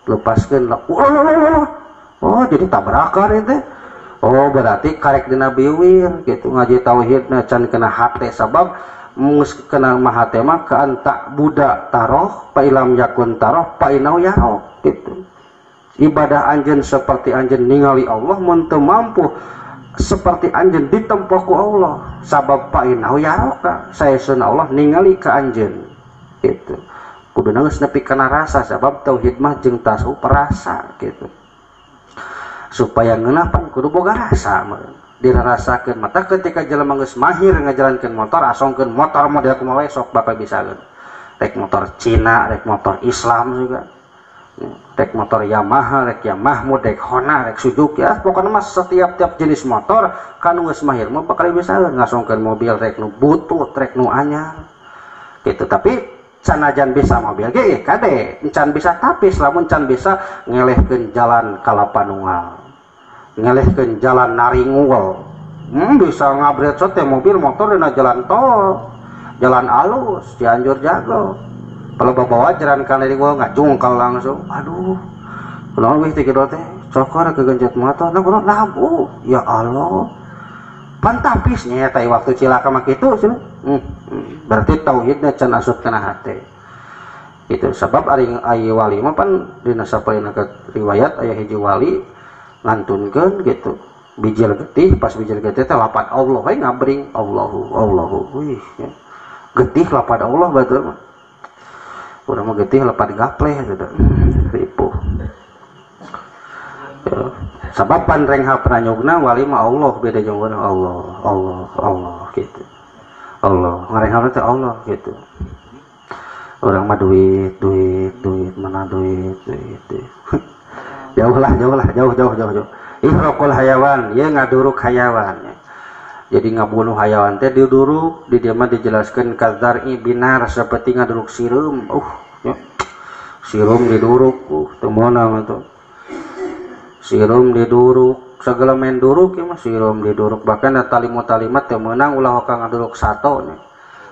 lepaskeun. Oh, jadi tabrakan itu. Oh, berarti karek dina biwir gitu ngaji tauhidna can kena hate sabab mus kena mahate mah ka anta budak taroh pa ilam yakun taroh pa inau yarok gitu. Ibadah anjeun seperti anjeun ningali Allah mun teu mampu seperti anjeun ditempo ku Allah sabab pa inau yarok saesun Allah ningali ka anjeun gitu. Kuduna geus nepi kana rasa sabab tauhid mah jeung tasawuf rasa gitu. Supaya ngeunah pan kudu boga rasa meureun. Dirarasakeun mata ketika jelema geus mahir ngajalankeun motor asongkeun motor model kumaha we sok bakal bisakeun. Rek motor Cina, rek motor Islam juga. Rek motor Yamaha, rek Yamahmud, rek Honda, rek Suzuki, ya pokokna mah setiap tiap jenis motor kanu geus mahir mah bakal bisakeun ngasongkeun mobil rek nu butut, rek nu anyar. Gitu, tapi sanajan bisa mobil ge kade, can bisa tapis lamun can bisa ngelehkeun jalan Kalapanunggal. Ngelehkeun jalan Naringul. Bisa ngabret teh mobil motor dina jalan tol, jalan alus, Cianjur jago. Kalau bawa jalan ka Naringul ngajungkal langsung. Aduh. Kunaon wih teh kitu teh? Cokor kegencet motor, nah kunaon lampu. Ya Allah. Pan tapis nya eta waktu cilaka mah kitu cenah. Berarti tauhidna can asup kana hate. Itu sebab ari aya wali mah pan dina sapaina riwayat aya hiji wali ngantunkeun gitu. Bijil getih, pas bijil getih teh lapat Allah we ngabring Allahu Allahu. Wih ya. Getih lapat Allah batur mah. Urang mah getih lapat gapleh gitu. Ripuh. Ya. Sabab pan rengha pranyogna wali mah Allah beda jeung urang Allah Allah Allah gitu. Allah ngarengha teh Allah gitu. Urang mah duit duit duit mana duit duit duit. Jauh lah jauh lah jauh jauh jauh jauh. Ihraqul hayawan, ya ngaduruk hayawan. Jadi ngabunuh hayawan teh diduruk, di dieu mah dijelaskeun kadzar'i binar seperti ngaduruk sireum. Ya. Sireum diduruk, teu meunang atuh. Sireum diduruk, segala main duruk ya mah sireum diduruk. Bahkan talimu-talimat teu meunang ulah hoka ngaduruk sato nya.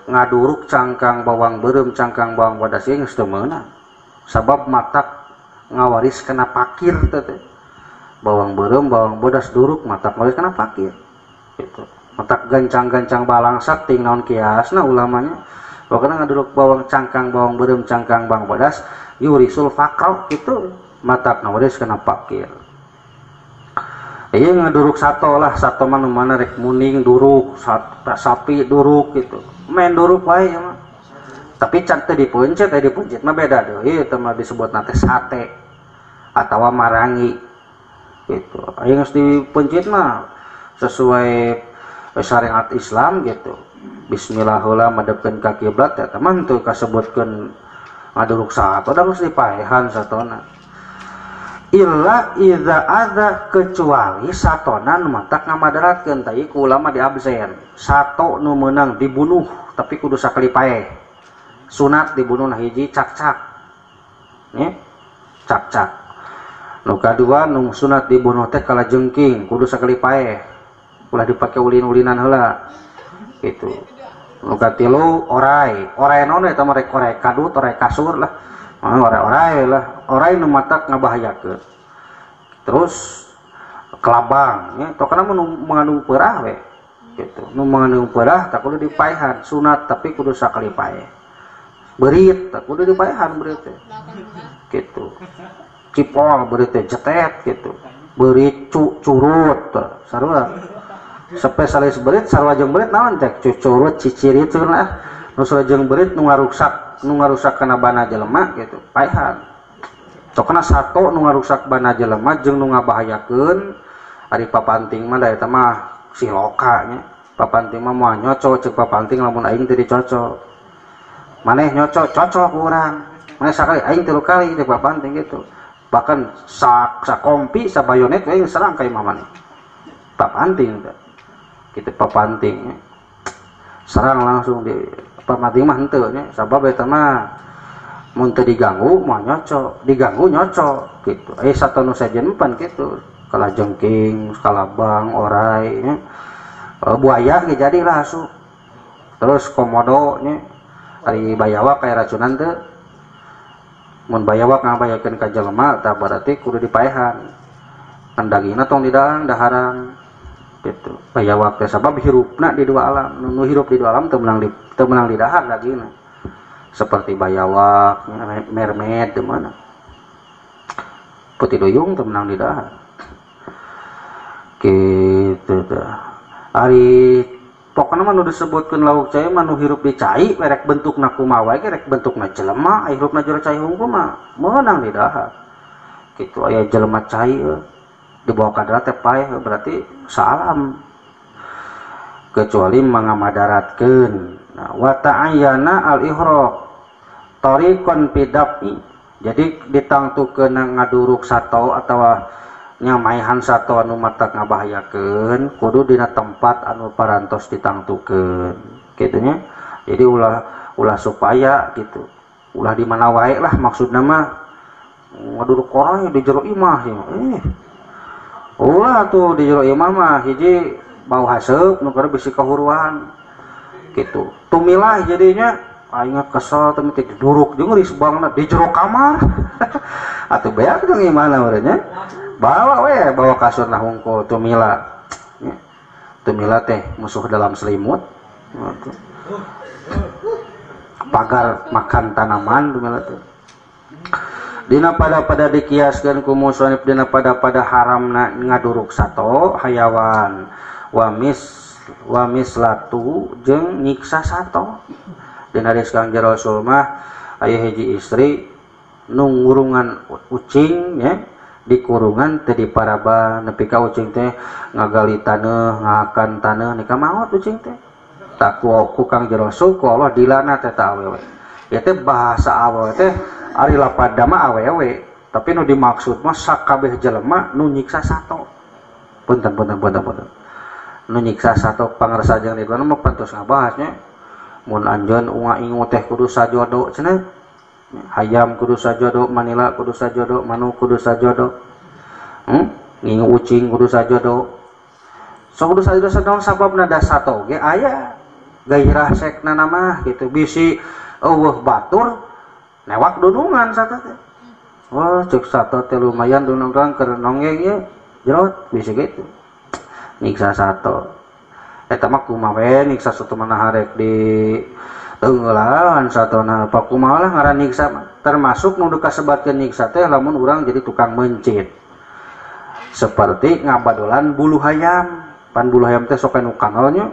Ngaduruk cangkang bawang beureum, cangkang bawang bodas geus teu meunang. Sabab matak ngawaris kena pakir teh. Bawang beureum, bawang bodas duruk matak ngawaris kena pakir. Gitu. Matak gancang-gancang balangsak ting naon kiasna ulamanya. Pokokna ngaduruk bawang cangkang bawang beureum, cangkang bawang bodas yurisul faqr gitu. Matak ngawaris kena pakir. Iya ngaduruk sato lah, sato mah nu mana rek muning duruk, sapi duruk gitu. Main duruk wae ya mah. Tapi can teu dipencet, teh dipencet mah beda deui, eta mah disebutna teh sate atawa marangi gitu. Aya geus dipencet mah sesuai syariat Islam gitu. Bismillahirrahmanirrahim madepkeun ka kiblat eta mah teu kasebutkeun Ngaduruk sato da geus dipaehan satona. Illa idza adza kecuali satona nu matak ngamadaratkeun tah ieu ku ulama diabsen. Sato nu meunang dibunuh tapi kudu sakali paeh. Sunat dibunuh nah hiji cak-cak. Nya cak-cak. Nu kadua nu sunat dibunuh teh kalajengking kudu sakali paeh. Ulah dipake ulin-ulinan heula. Gitu. Nu katilu orai. Orai naon eta mah rek orai kadut, orai kasur lah. Orai-orai lah, orai nu matak ngabahayakeun. Terus kelabang nya, tokana mun mengandung peurah we. Gitu. Nu mengandung peurah tak kudu dipaehan, sunat tapi kudu sakali paeh. Beurit tak kudu dipaehan beurit teh. Gitu. Cipol beurit teh jetet gitu. Beurit curut sarua. Spesialis beurit sarua jeung beurit naon teh? Curut cicirit lah. Nu sarua jeung beurit nu ngarusak kana bana jelema gitu, paehan. Tokna sato nu ngarusak bana jelema jeung nu ngabahayakeun ari papanting mah da eta mah siloka nya. Papanting mah moal nyoco ceuk papanting lamun aing teu dicoco. Maneh nyoco cocok urang. Maneh sakali aing 3 kali ceuk papanting gitu. Bahkan sakompi sabayonet we serang ka imah maneh. Papanting teh. Kitu papanting nya. Serang langsung di papanting mah henteu nya, sabab eta mah mun teu diganggu mah nyoco, diganggu nyoco gitu. Sato nu sejen pan kitu, kalajengking, kalabang, orai nya. Buaya ge jadilah asup. Terus komodo nya, ari bayawak aya racunan teu. Mun bayawak ngabayakeun ka jelema tah berarti kudu dipaehan. Kan dagingna tong didahang daharan gitu. Bayawak teh sabab hirupna di dua alam, nu hirup di dua alam teu meunang didahar dagingna. Seperti bayawak, mermaid di mana. Putih duyung teu meunang didahar. Gitu tah. Ari pokona mah nu disebutkeun lauk cai mah nu hirup di cai rek bentukna kumaha wae ge rek bentukna jelema, hirupna jero cai hungkul mah meunang didahar. Kitu aya jelema cai dibawa ka darat teh paeh berarti salam. Kecuali mangamadaratkeun. Nah, wa ta'ayyana al-ihraq tariqan pidafi. Jadi ditangtukeun ngaduruk sato atawa nyamaihan sato anu matak ngabahayakeun kudu dina tempat anu parantos ditangtukeun kitu nya. Jadi ulah supaya gitu. Ulah di mana wae lah maksudna mah ngaduruk orai di jero imah ya. Ulah tuh di jero imah mah hiji bau haseup nu kada bisi kahuruan gitu. Tumilah jadinya aing kesel teh diduruk jeung risbangna di jero kamar. Atuh beak jeung imahna urangnya. Bawa we, bawa kasurna hungkul tumila. Tumila teh musuh dalam selimut. Pagar makan tanaman tumila teh. Dina pada-pada dikiaskeun ku musonif dina pada-pada haramna ngaduruk sato hayawan wamis latu jeung nyiksa sato. Dina hadis Kangjeng Rasul mah aya hiji istri nu ngurungan ucing nya di kurungan teh diparaba nepi ka ucing teh ngagali taneuh ngahakan taneuh nika maot ucing teh. Tak ku Kangjeng Rasul ku Allah dilana teh ta awewe. Ieu teh bahasa awewe teh ari lapada mah awewe, tapi nu dimaksud mah sakabeh jelema nu nyiksa sato. Punten punten punten punten. Nu nyiksa sato pangarsa jeung ridwan mah pantos ngabahasnya. Mun anjeun unga ingu teh kudu sajodo cenah. Hayam kudu sajodo, manila kudu sajodo, manuk kudu sajodo. Ngingu ucing kudu sajodo. So kudu sajodo sadong sababna da sato ge aya gairah sekna mah gitu. Bisi eueuh batur newak dunungan sato teh. Wah, ceuk sato teh lumayan dunungan keur nonggeng ye. Jerot bisi gitu. Nyiksa sato. Eta mah kumaha we nyiksa sato mah harek di teungeulan satona apa kumaha lah ngaran nyiksa mah. Termasuk nu kasebatkeun nyiksa teh lamun urang jadi tukang mencit. Seperti ngabadolan bulu hayam. Pan bulu hayam teh sok anu kanal nya.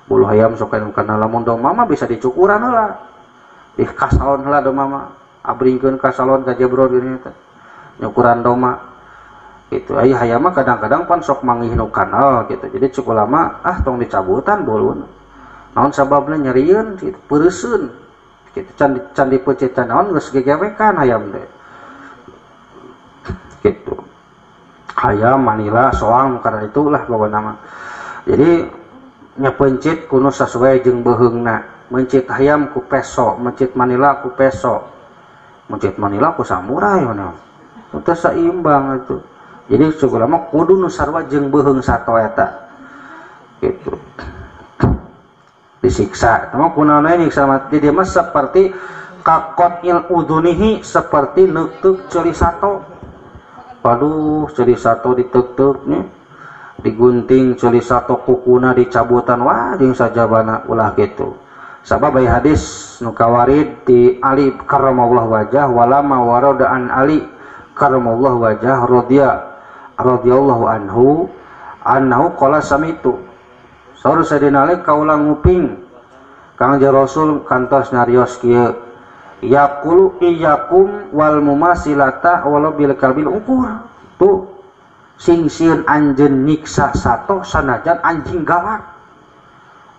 Bulu hayam sok anu kanal lamun domba mah bisa dicukuran heula. Di kasalon heula domba mah. Abringkeun ka salon ka jebro dirinya teh. Nyukuran domba. Gitu. Ai hayam mah kadang-kadang pan sok manggih nu kanal gitu. Jadi cukup lama ah tong dicabutan buluna. Naon sababna nyerieun gitu, peureseun. Gitu can dipeuncit naon geus gegewekan hayam teh. Gitu. Hayam manila soang karena itulah pokona mah. Jadi nyapeuncit kudu sasuai jeung beuheungna. Mencit hayam ku peso, mencit manila ku peso. Mencit manila ku samurai mana. Teu saimbang itu. Jadi segala mah kudu nu sarua jeung beuheung sato eta. Gitu. Disiksa. Eta mah kunaon we nyiksa mah. Jadi mah seperti kakotil udunihi, seperti neukeuk ceuli sato. Aduh, ceuli sato diteuk-teuk nya. Digunting ceuli sato kukuna dicabutan, wah jeung sajabana ulah kitu. Sabab aya hadis nu kawarid ti Ali karramallahu wajah walama warada an Ali karramallahu wajah radhiyallahu anhu annahu qala samitu. Saur Sayyidina Ali kaula nguping Kangjeng Rasul kantos nyarios kieu, yaqulu iyyakum wal mumasilata walau bil kalbil ukur. Tuh sing sieun anjeun nyiksa sato sanajan anjing galak.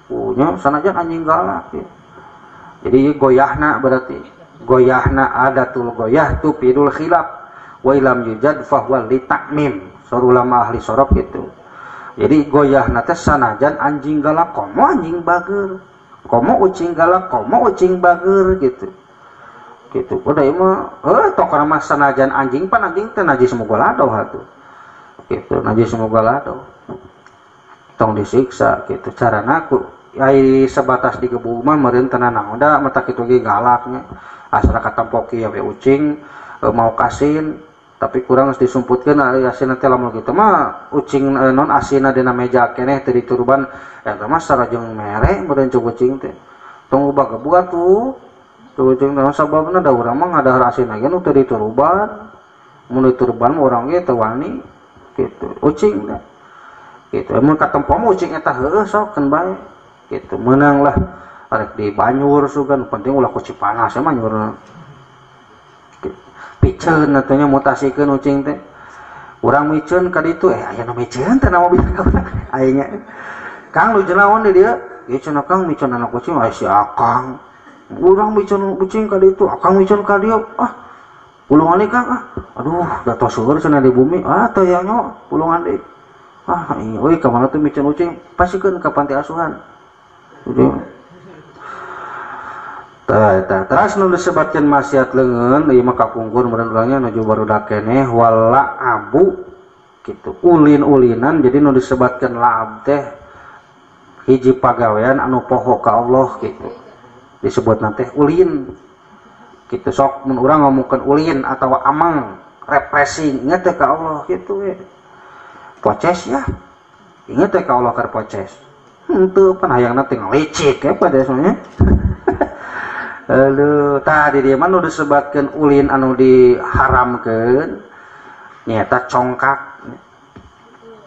Punya sanajan anjing galak ya. Jadi goyahna berarti goyahna adatul goyah tu pidul khilaf wa ilam yujad fahuwa litakmim. Saur ulama ahli sorok gitu. Jadi goyahna teh sanajan anjing galak komo anjing bager, komo ucing galak komo ucing bager gitu. Gitu. Udah ieu mah heuh tokna mah sanajan anjing pan anjing teh najis mughalado atuh. Gitu, najis mughalado. Tong disiksa gitu. Carana ku ai sebatas digebug mah meureun teu nanaon da mata kitu ge galaknya. Asal katampoki ya we ucing mau kasin tapi kurang geus disumputkeun ari asin teh lamun kitu mah ucing non asinna dina meja keneh teu diturban eta mah sarajeng mere meureun cuk ucing teh. Tong bagebug atuh. Tuh ucing teh sababna da urang mah ngadahar asin ge nu teu dituruban. Mun dituruban mah urang ge teu wani gitu. Ucing teh. Gitu. Mun katempo mah ucing eta heueuh sok keun bae. Gitu. Meunang lah arek di banyur sugan penting ulah ku Cipanas mah nyurna. Piceun atuh nya mutasikeun ucing teh. Urang miceun ka ditu aya nu miceun teh na mobil ka urang. Aya nya. Kang lu naon di dieu? Ieu cenah Kang miceun anak ucing aya si Akang. Urang miceun ucing ka ditu, Akang miceun ka dieu. Ah, pulungan deui Kang ah. Aduh, da tos seueur cenah di bumi. Ah, teu aya nya pulungan deui. Ah, iya euy ka mana tuh miceun ucing? Pasikeun ka panti asuhan. Tah, teras nu disebatkeun maksiat leungeun ieu mah kapungkur meureun urangnya nuju barudak keneh wala abu gitu. Ulin-ulinan jadi nu disebatkeun la'ab teh hiji pagawean anu poho ka Allah gitu. Disebutna teh ulin. Gitu sok mun urang ngomongkeun ulin atawa amang refreshing inget teh ka Allah gitu we. Poces ya. Inget teh ka Allah keur poces. Henteu pan hayangna teh ngalicik ya pada semuanya. Aduh, tah di dieu mah nu disebatkeun ulin anu diharamkeun nyaeta congkak.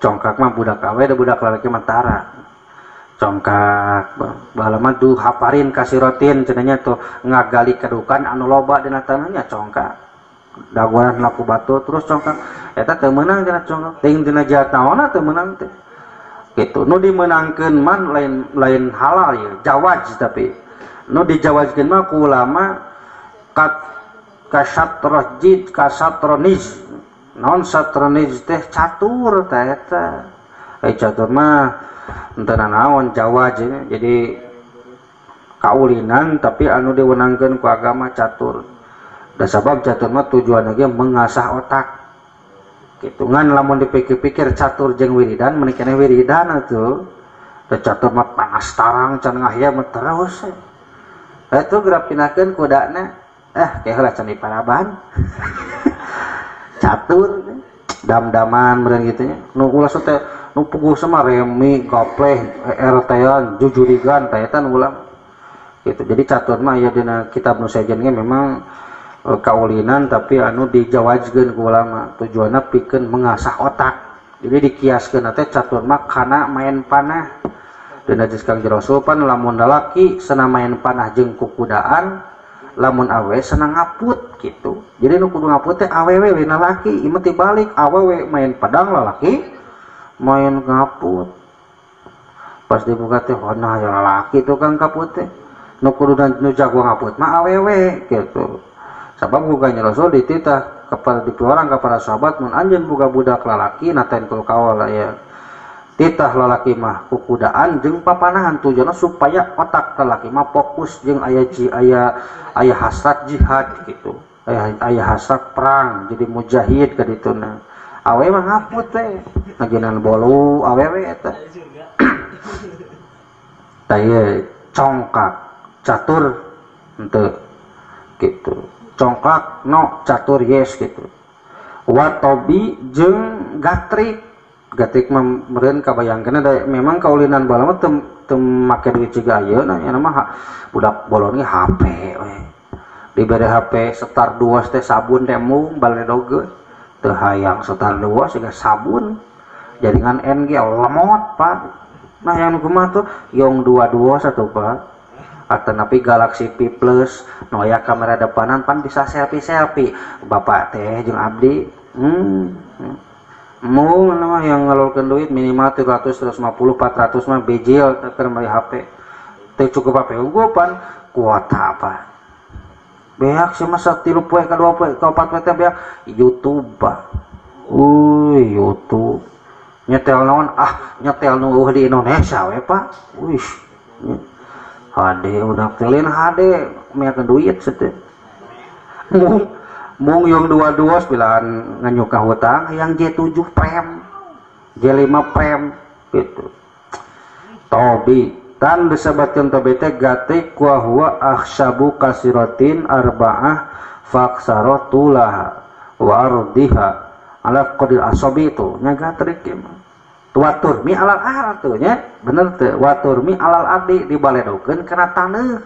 Congkak mah budak awe da budak lalaki mah tara. Congkak baheula mah du haparin kasirotin cenah nya tuh ngagali kedukan anu loba dina tanahnya congkak. Dagoran laku batu terus congkak. Eta teu meunang cenah congkak. Teuing dina jahat naonna teu meunang teh. Gitu. Nu dimeunangkeun mah lain halal ya, jawaz tapi nu dijawazkeun mah ku ulama kasatrojid kasatroniz. Non satroniz teh catur teh eta. Catur mah henteu nanaon jawaz jadi kaulinan tapi anu diwenangkeun ku agama catur. Da sabab catur mah tujuanna ge mengasah otak. Gitu ngan lamun dipikir-pikir catur jeung wiridan meuni keneh wiridan atuh. Da catur mah panas tarang can ngahya mah terus. Itu gerak pindahkeun kudana kayak heula can diparaban. Catur dam-daman meureun kitu nya. Nu ulah teh nu puguh sama remi, gapleh, RT-an, jujurigan teh eta nu ulah. Gitu. Jadi catur mah aya dina kitab nu sejen ge memang kaulinan tapi anu dijawazkeun ku ulama. Tujuanna pikeun mengasah otak. Jadi dikiaskeun teh catur mah kana main panah. Dina hadis Kangjeng Rasul pan lamun lalaki senang main panah jeung kukudaan, lamun awe senang ngaput gitu. Jadi nu kudu ngaput teh awewe lain lalaki, ieu mah tibalik awewe main pedang lalaki main ngaput. Pas dibuka teh oh nah ya lalaki tukang kaput teh. Nu kudu nu jago ngaput mah awewe gitu. Sabab ku Kanjeng Rasul dititah kepada dipiwarang kepada sahabat mun anjeun boga budak lalaki natentul kawala ya. Titah lalaki mah kukudaan jeung papanahan tujuanna supaya otak lalaki mah fokus jeung aya aya hasrat jihad gitu. Aya hasrat perang jadi mujahid ka dituna. Awewe mah ngaput teh ngajenan bolu awewe eta. Tah ieu congkak catur henteu gitu. Congkak no catur yes gitu. Watobi jeung gatrik. Gatrik mah meureun kabayangkeun da memang kaulinan baheula mah teu make duit ciga ayeuna nya mah budak bolon ge HP we. Dibere HP setar 2 teh sabun teh mung baledogeun. Teu hayang setar 2 siga sabun. Jaringan N ge lemot Pak. Nah yang kumaha tuh yong 22 satu Pak. Atanapi Galaxy P plus nu aya kamera depanan pan bisa selfie-selfie. Bapak teh jeung abdi mung mah yang ngalurkeun duit minimal 300, 350, 400 mah bejil keur meuli HP. Teu cukup HP unggul pan kuota apa. Beak sih masa 3 poe ka 2 poe ka 4 poe teh beak YouTube Pak. Uy YouTube. Nyetel naon? Ah, nyetel nu eueuh di Indonesia we Pak. Wih. HD udah telin HD meyakeun duit sete. Mung yang 22 bilan nganyuka hutang yang J7 Prime, J5 Prime gitu. Tobi tan disebatkeun tobi teh gatik wa huwa akhshabu kasiratin arba'ah faksara tulaha wa ardiha ala qadil asabi itu nya gatrik mah. Watur mi alal ar tuh nya bener teu watur mi alal abdi dibaledokeun kana taneuh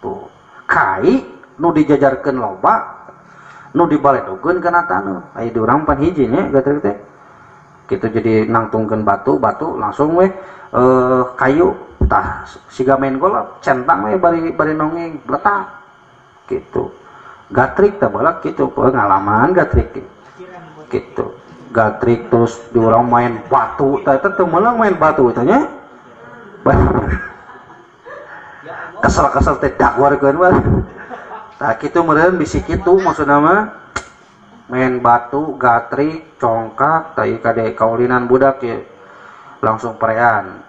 tuh kai nu dijajarkeun loba nu dibaledokeun kana taneuh aya di urang pan hiji nya gatrik teh kitu jadi nangtungkeun batu batu langsung we kayu tah siga main golf centang we bari nongeng bletak gitu gatrik teh baheula kitu pengalaman gatrik gitu gatrik terus diurang main batu tah eta teu meunang main batu teh nya kesel-kesel teh daguarkeun we tah kitu meureun bisi kitu maksudna mah main batu gatrik congkak tah ieu kade kaulinan budak ye langsung perean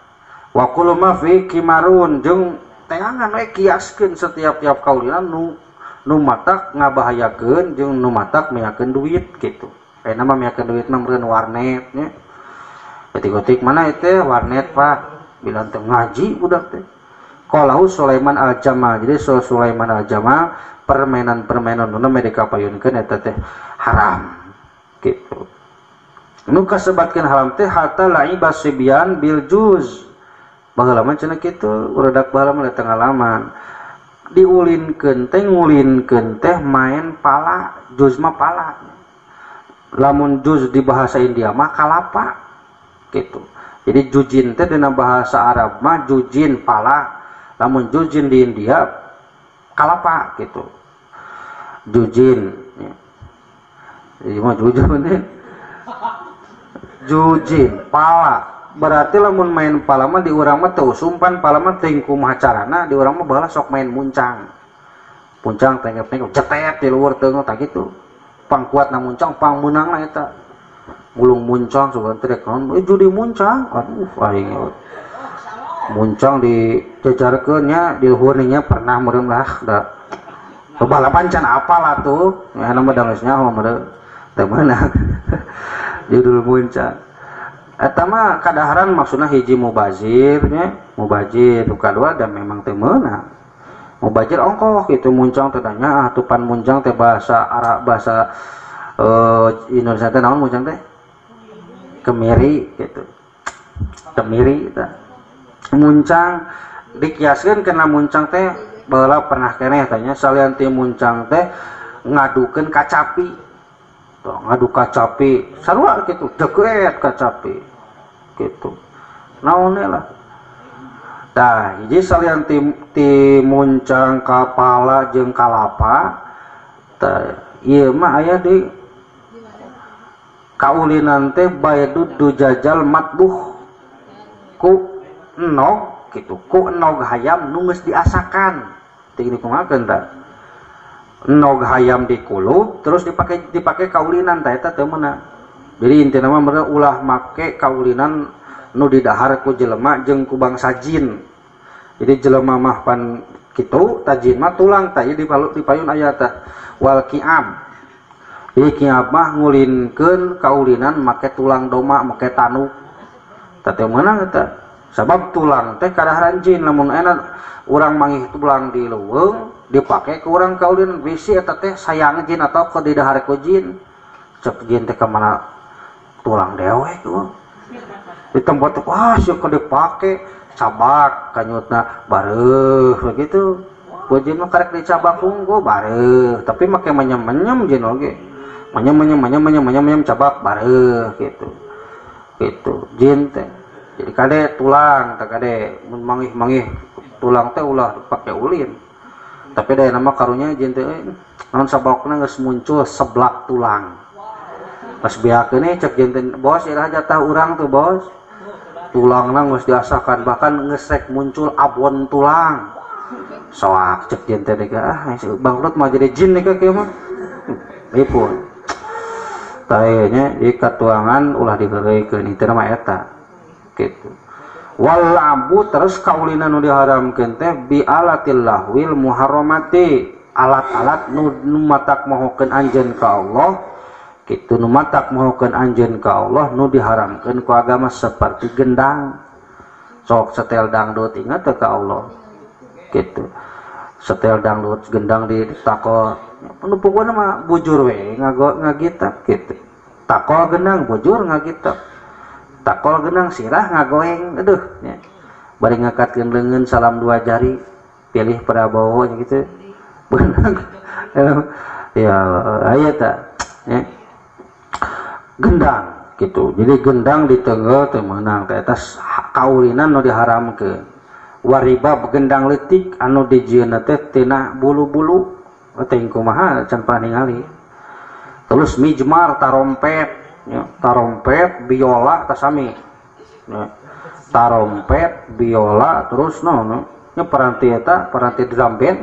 wa kullu ma fi kimarun jeung teangan we kiaskeun setiap-tiap kaulinan nu matak ngabahayakeun jeung nu matak meyakeun duit kitu. Ayeuna mah miakeun duit mah meureun warnet nya. Ketik-ketik mana itu warnet Pak, bilang teu ngaji budak teh. Qalahu Sulaiman al-Jamal. Jadi Sulaiman al-Jamal permainan-permainan nu mereka payunkeun eta teh haram gitu. Nu kasebatkeun haram teh hatta la'iba sibyan bil juz. Baheula mah cenah kitu, uredak baheula mah teu ngalaman. Diulinkeun teh ngulinkeun teh main pala, juz mah pala. Lamun juz di bahasa India mah kalapa gitu. Jadi jujin teh dina bahasa Arab mah jujin pala, lamun jujin di India kalapa gitu. Jujin ya. Jadi mah jujin teh. Jujin pala. Berarti lamun main pala mah di urang mah teu usumpan pala mah teuing kumaha carana di urang mah baheula sok main muncang. Muncang tengep-tengep jetet di luhur teung tah kitu. Pang kuat na muncang, pang menang lah eta. Mulung muncang sugan teh rek naon, judi muncang. Aduh aing. Muncang dijajarkeun nya di luhur nya pernah meureun lah da. Balapan can apal atuh, nya mah da geus nyaho meureun. Teu meunang. Judul muncang. Eta mah kadaharan maksudna hiji mubazir nya, mubazir nu kadua da memang teu meunang. Mubazir ongkoh gitu muncang teh nya atupan muncang teh bahasa Arab bahasa Indonesia teh naon muncang teh kemiri gitu kemiri tah muncang dikiaskeun kana muncang teh baheula pernah keneh teh nya salian ti muncang teh ngadukeun kacapi tuh ngadu kacapi sarua kitu deket kacapi gitu naon lah. Tah, hiji salian ti muncang kapala jeung kalapa tah ieu mah aya di kaulinan teh baedu dujajal matbuh ku nog gitu ku enog hayam nu geus diasakan. Teu dikumahakeun tah. Enog hayam dikulub terus dipake kaulinan tah eta teu meunang. Jadi intina mah meureun ulah make kaulinan nu didahar ku jelema jeung ku bangsa jin. Jadi jelema mah pan kitu tah jin mah tulang tah ieu di payun aya tah wal qiam. Jadi qiam mah ngulinkeun kaulinan make tulang domba make tanuk. Tah teu meunang eta. Sabab tulang teh kadaharan jin lamun enak urang mangih tulang di leuweung dipake ku urang kaulinan bisi eta teh sayang jin atau ke didahar ku jin. Cek jin teh ka mana tulang dewek eueuh. Di tempat teh wah sieun dipake cabak kanyutna bareuh begitu. Ku jin mah karek dicabak unggul bareuh tapi make menyem-menyem jin oge. Menyem-menyem cabak bareuh gitu. Gitu jin teh. Jadi kade tulang teh kade mun mangih-mangih tulang teh ulah dipake ulin. Tapi da nama karunya jin teh naon sababna geus muncul seblak tulang. Pas beakeun cek jin teh bos iraha jatah urang tuh bos. Tulangna geus diasakan bahkan geus rek muncul abon tulang. Soak cek jin teh ah bangkrut mah jadi jin nih kieu mah. Ripun. Tah nya di katuangan ulah diheureuikeun itu mah eta. Gitu. Wal abu terus kaulinan nu diharamkeun teh bi alatil lahwil muharramati, alat-alat nu matak mohokeun anjeun ka Allah kitu nu matak mohokeun anjeun ka Allah nu diharamkeun ku agama seperti gendang. Sok setel dangdut ingat teu ka Allah gitu. Setel dangdut gendang di takol nu pokona mah bujur we ngagitab gitu. Takol gendang bujur ngagitab. Takol genang sirah ngagoeng aduh nya. Bari ngangkatkeun leungeun salam dua jari pilih Prabowo nya gitu. Beunang. Ya aya ta nya. Gendang gitu. Jadi gendang ditenggel teu meunang teh eta kaulinan nu diharamkeun. Waribab gendang leutik anu dijieunna teh tina bulu-bulu teh kumaha can pernah ningali. Terus mijmar tarompet ya, tarompet biola tasami ya, tarompet biola terus no no nya paranti eta paranti drum band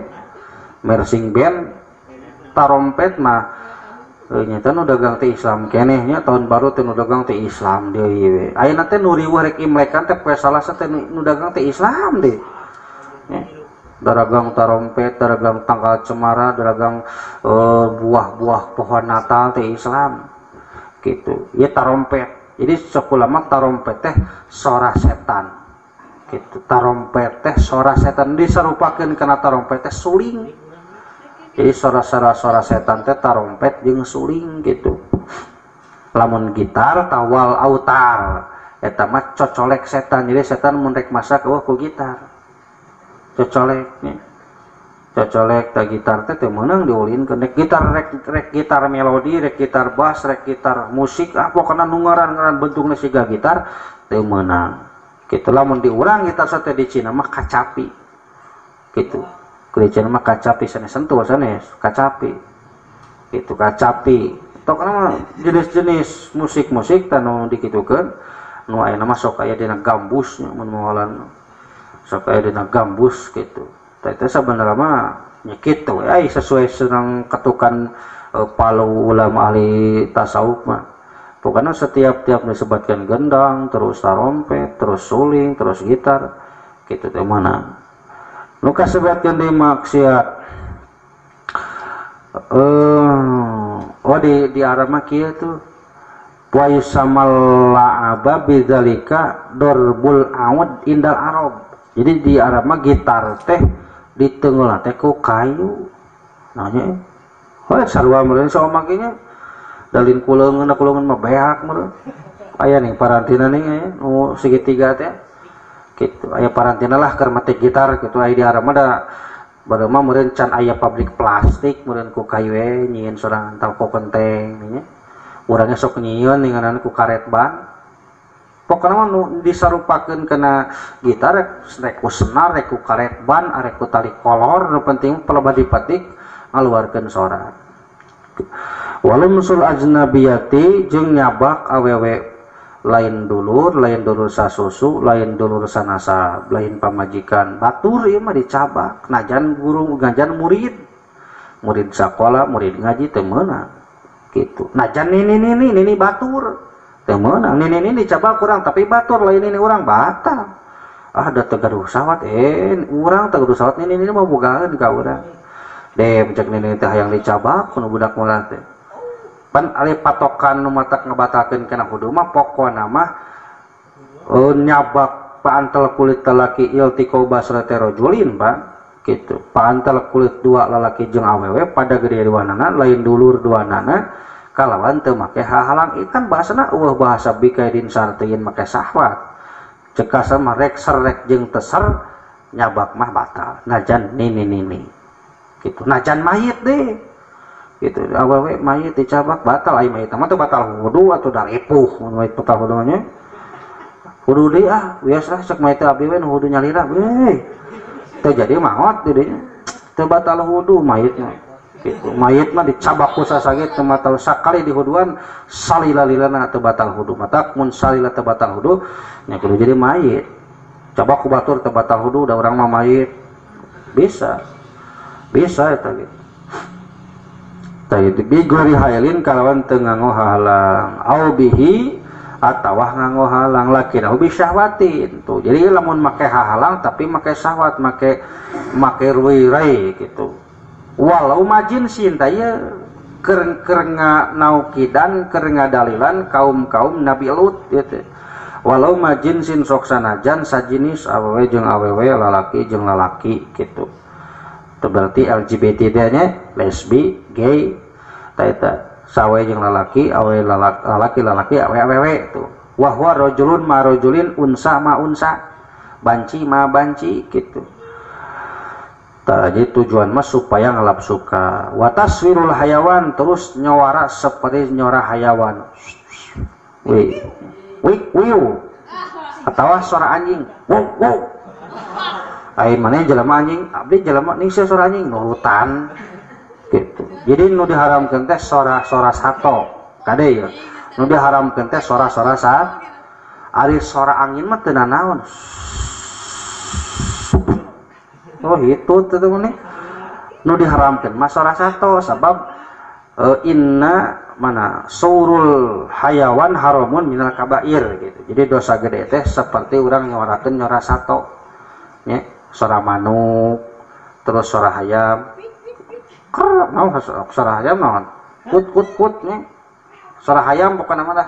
marching band tarompet mah nya teh nu dagang teh Islam keneh nya tahun baru teh nu dagang teh Islam deui we ayeuna teh nu riweuh rek Imlekan teh poe Salasa teh nu dagang teh Islam deui nya dagang tarompet dagang tangkal cemara dagang buah-buah pohon Natal teh Islam gitu ya tarompet. Jadi sekolah mah tarompet teh sora setan gitu. Tarompet teh sora setan diserupakeun kana tarompet teh suling. Jadi sora-sora setan teh tarompet jeung suling gitu. Lamun gitar tawal autar eta mah cocolek setan. Jadi setan mun rek masak eueuh ku gitar. Cocolek nya. Cocolek teh gitar teh teu meunang diulinkeun rek gitar rek gitar melodi rek gitar bass rek gitar musik ah pokona nu ngaran-ngaran bentukna siga gitar teu meunang kitu. Lamun di urang gitar teh di Cina mah kacapi kitu. Di Cina mah kacapi sanes sentuh sanes kacapi kitu kacapi. Pokona mah jenis-jenis musik-musik teh nu dikitukeun nu ayeuna mah sok aya dina gambus nya mun moholan sok aya dina gambus kitu. Itu sebenarnya mah nya kitu we sesuai senang ketukan palu ulama ahli tasawuf mah. Pokoknya setiap-tiap disebutkan gendang, terus tarompet, terus suling, terus gitar gitu teh mana. Nu kasebutkeun di maksiat oh di Arab mah kieu tuh wa yusamal la'aba bidzalika darbul aud indal Arab. Jadi di Arab mah gitar teh ditengeulna teh ku kayu. Nah nya heuh sarua meureun saoma ge nya. Dalin kuleungeun kuleungeun mah beak meureun. Aya nih parantina nih nu segitiga teh. Kitu aya parantina lah keur metik gitar kitu aya di Arab mah da baru mah meureun can aya pabrik plastik meureun ku kayu we nyieun sorangan talko kenteng nya. Urangnya sok nyieun ninganan ku karet ban. Pokokna mah nu disarupakeun kana gitar rek ku senar rek ku karet ban arek ku tali kolor nu penting pelebah dipetik ngaluarkeun sora. Walumsul ajnabiyati jeung nyabak awewe Lain dulur sasusu, lain dulur sanasab, lain pamajikan. Batur ieu mah dicabak, najan guru, najan murid. Murid sakola, murid ngaji teu meunang. Gitu. Najan nini batur. Teu meunang, nini dicabak kurang tapi batur lain nini urang batal. Ah da teu gaduh sawat, urang teu gaduh sawat nini mah bogaeun ka urang. Deh cek nini teh hayang dicabak kuno budak molah teh. Pan ari patokan nu matak ngebatalkeun kana wudu mah pokona mah nyabak paantel kulit lalaki iltiqau basrate rajulin Pak gitu. Paantel kulit dua lalaki jeung awewe pada gede duanana lain dulur duanana kalawan teu make hahalang ikan bahasana eueuh bahasa bikaidin sartieun make sahwat. Cekasa mah rek serek jeung teser nyabak mah batal najan nini gitu. Najan mayit deh gitu awewe mayit dicabak batal ai mayit mah teu batal wudu atuh da ripuh mun mayit batal wudunya wudu deui ah wios lah cek mayit abdi we nu wudu nyalira we teu jadi maot di dinya teu batal wudu mayit mah gitu mayit mah dicabak ku sasagit teu batal sakali di wuduan salila-lilana teu batal wudu matak mun salila teu batal wudu nya kudu jadi mayit cabak ku batur teu batal wudu da urang mah mayit bisa bisa eta gitu. Tadi bigori hailin kalawan teu nganggo halang au bihi atawa nganggo halang lakinahu bi syahwatin tuh. Jadi lamun make halang tapi make syahwat make ruirai gitu. Walau majinsin tah ieu keur naukidan keur ngadalilan kaum-kaum Nabi Lut gitu. Walau majinsin sok sanajan sajinis awewe jeung awewe lalaki jeung lalaki gitu. Itu berarti LGBT teh nya lesbi, gay, ta eta sawe jeung lalaki, awe lalaki lalaki, awe awewe tuh. Wa huwa rajulun ma rajulin unsa ma unsa, banci ma banci gitu. Tah jadi tujuan mah supaya ngalap suka. Wa taswirul hayawan terus nyawara seperti nyora hayawan. Wi wik wiu atawa suara anjing. Wow wow. Ai maneh jelema anjing, abdi jelema ningsih suara anjing nurutan gitu. Jadi nu diharamkeun teh sora-sora sato. Kade ya. Nu diharamkeun teh sora-sora sa. Ari sora angin mah teu nanaon. Oh itu teh nih. Nu diharamkeun mah sora sato sabab inna mana surul hayawan haramun minal kabair gitu. Jadi dosa gede teh seperti urang nyuarakeun nyora sato. Nya. Suara manuk, terus suara hayam, ker, mau suara hayam naon? Kut kut kut nih, suara hayam bukan nama lah.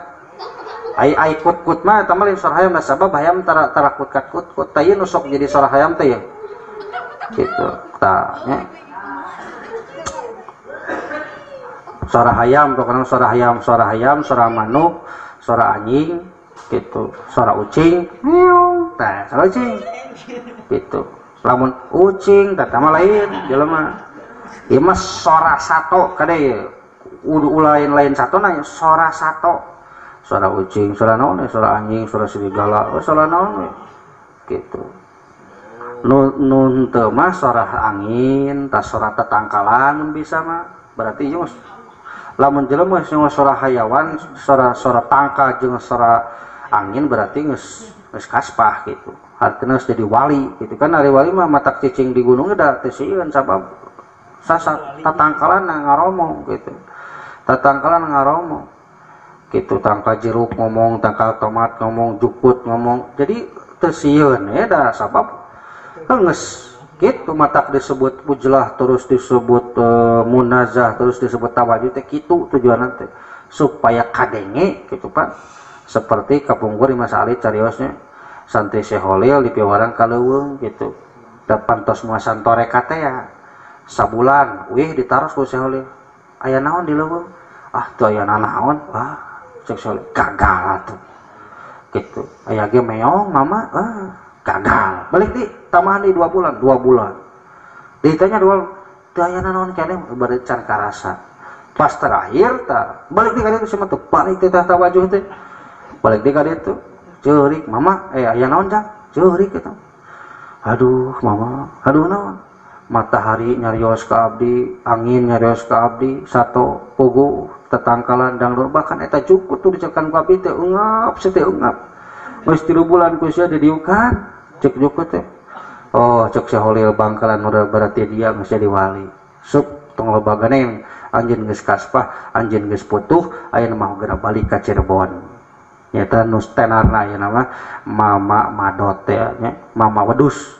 Ai ai kut kut mah, tamalin suara hayam lah sabab hayam tara tara kut kat kut kut, tayin nusok jadi suara hayam teh ya, gitu, ta, nya. Suara hayam, pokoknya suara hayam, suara hayam, suara manuk, suara anjing, gitu, suara ucing, miau, tah, suara ucing. Gitu. Lamun ucing tah mah lain jelema. Ieu mah sora sato kade ieu. Udu lain-lain sato na sora sato. Suara ucing, suara naon, suara anjing, suara serigala, oh, suara naon we. Gitu. Nu nu teu mah suara angin, tah suara tetangkalan mun bisa mah. Berarti ieu lamun jelema geus suara hayawan, suara tangkal jeung suara angin berarti geus kaspah gitu. Artinya jadi wali gitu kan ari wali mah matak cicing di gunung da teu sieun sabab sasa tatangkalan ngaromong gitu. Tatangkalan ngaromong. Gitu tangkal jeruk ngomong, tangkal tomat ngomong, jukut ngomong. Jadi teu sieun we da sabab geus gitu matak disebut ujlah terus disebut munazah terus disebut tawajjuh teh kitu tujuanna teh supaya kadenge gitu Pak. Seperti kapungkur Mas Ali cariosnya santri Seholil di piwarang kaleuweung gitu. Da pantos muasan toreka teh ya. Sabulan wih ditaros ku Seholil. Aya naon di leuweung? Ah teu aya nanaon. Ah cek Seholil gagal atuh. Gitu. Aya ge meong mama ah gagal. Balik di tambahan di 2 bulan, 2 bulan. Ditanya 2 teu aya nanaon keneh bari can karasa. Pas terakhir tah balik di ka ditu sia mah teu balik teh tah tawajuh teh. Balik di ka ditu. Ceurik mama, aya naon jang? Ceurik gitu. Aduh mama, aduh naon? Matahari nyarios ka abdi, angin nyarios ka abdi, sato pogo. Tetangkalan dangdut bahkan eta cukup tuh dicekan ku abdi teh ungap teh ungap. Geus 3 bulan ku sia didiukan cek jukut teh. Oh cek si Holil Bangkalan berarti dia geus jadi wali. Sup tong loba ganeng anjeun geus kaspah, anjeun geus putuh, ayeuna mah geura balik ka Cirebon. Nyata nu tenarna ayeuna mah Mama Madot teh nya, Mama Wedus.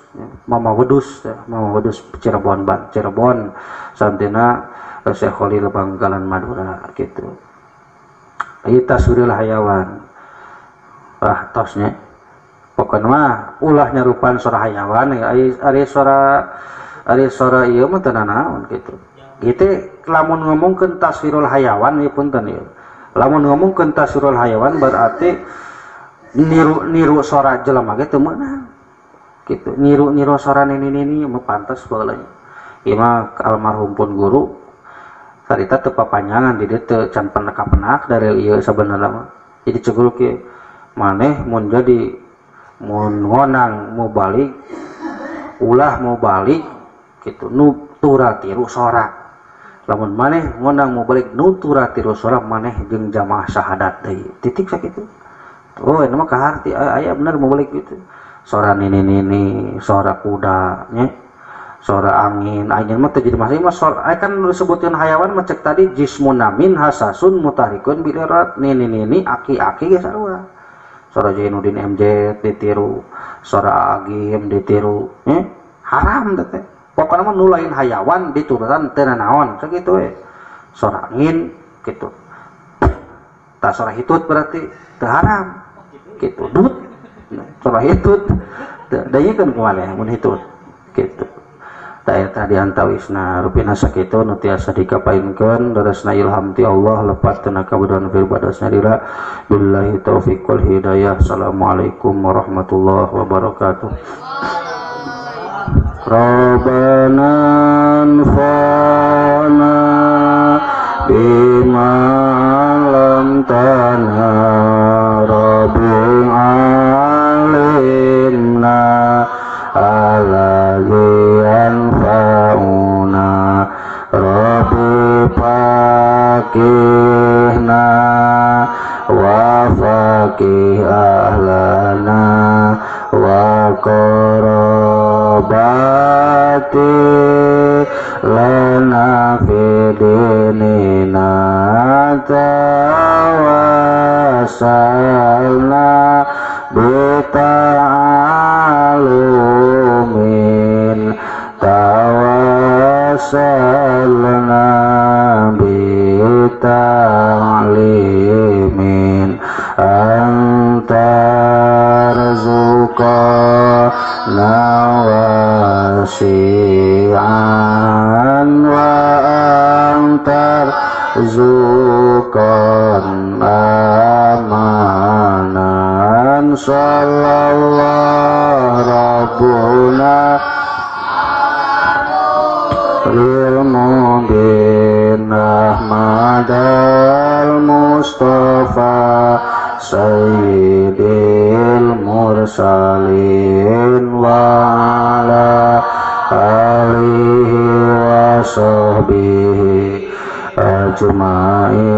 Mama Wedus, Mama Wedus Cirebon ban Cirebon santina Syekh Khalil Bangkalan Madura gitu. Ieu taswirul hayawan. Ah tosnya. Pokona mah ulah nyarupan sora hayawan ari sora ieu mah teu nanaon gitu. Gitu lamun ngomongkeun taswirul hayawan ieu punten ieu. Lamun ngomongkeun taswirul hayawan berarti niru sora jelema ge teu meunang. Gitu niru-niru sora nini-nini mah pantas baheula nya. Ieu mah almarhum pun guru sarita teu papanjangan di dieu teu can penak-penak dari ieu sabenerna mah. Jadi cek guru kieu maneh mun jadi mun ngonang mau balik ulah mau balik gitu nu turatiru sora. Lamun maneh ngonang mau balik nu turatiru sora maneh jeung jamaah syahadat deui. Titik sakitu. Oh eta mah kaharti aya bener mau balik gitu. Sora nini-nini, sora kuda, nya, sora angin, angin mah teu jadi masalah mah sora kan disebutkeun hayawan mah cek tadi jismunamin hasasun mutarikun bilirat nini-nini aki-aki ge sarua. Sora Jainuddin MZ ditiru, sora Agim ditiru, nya, haram teh. Pokona mah nu lain hayawan diturutan teu nanaon sakitu we. Sora angin gitu. Tah sora hitut berarti teu haram. Gitu. Dut sora hitut da ieu kan kumaha mun hitut kitu. Ta eta diantawisna rupina sakitu nu tiasa dikapainkeun leresna ilham ti Allah lepat tina kabodohan fil badasna dira billahi taufiq wal hidayah. Assalamualaikum warahmatullahi wabarakatuh. Rabbana anfa'na bima 'allamtana rabbi 'alimna alladzi yanfa'una rabbi faqihna wa faqih ahlana wa qarabati lana fi dinina tawassalna bita'alumin tawassalna bita'limin anta rzuqana wasi'an wa anta rzuqan amanan sallallahu rabbuna lil mubin Ahmad al Mustafa sayyidil mursalin wa ala alihi wa sahbihi ajmain.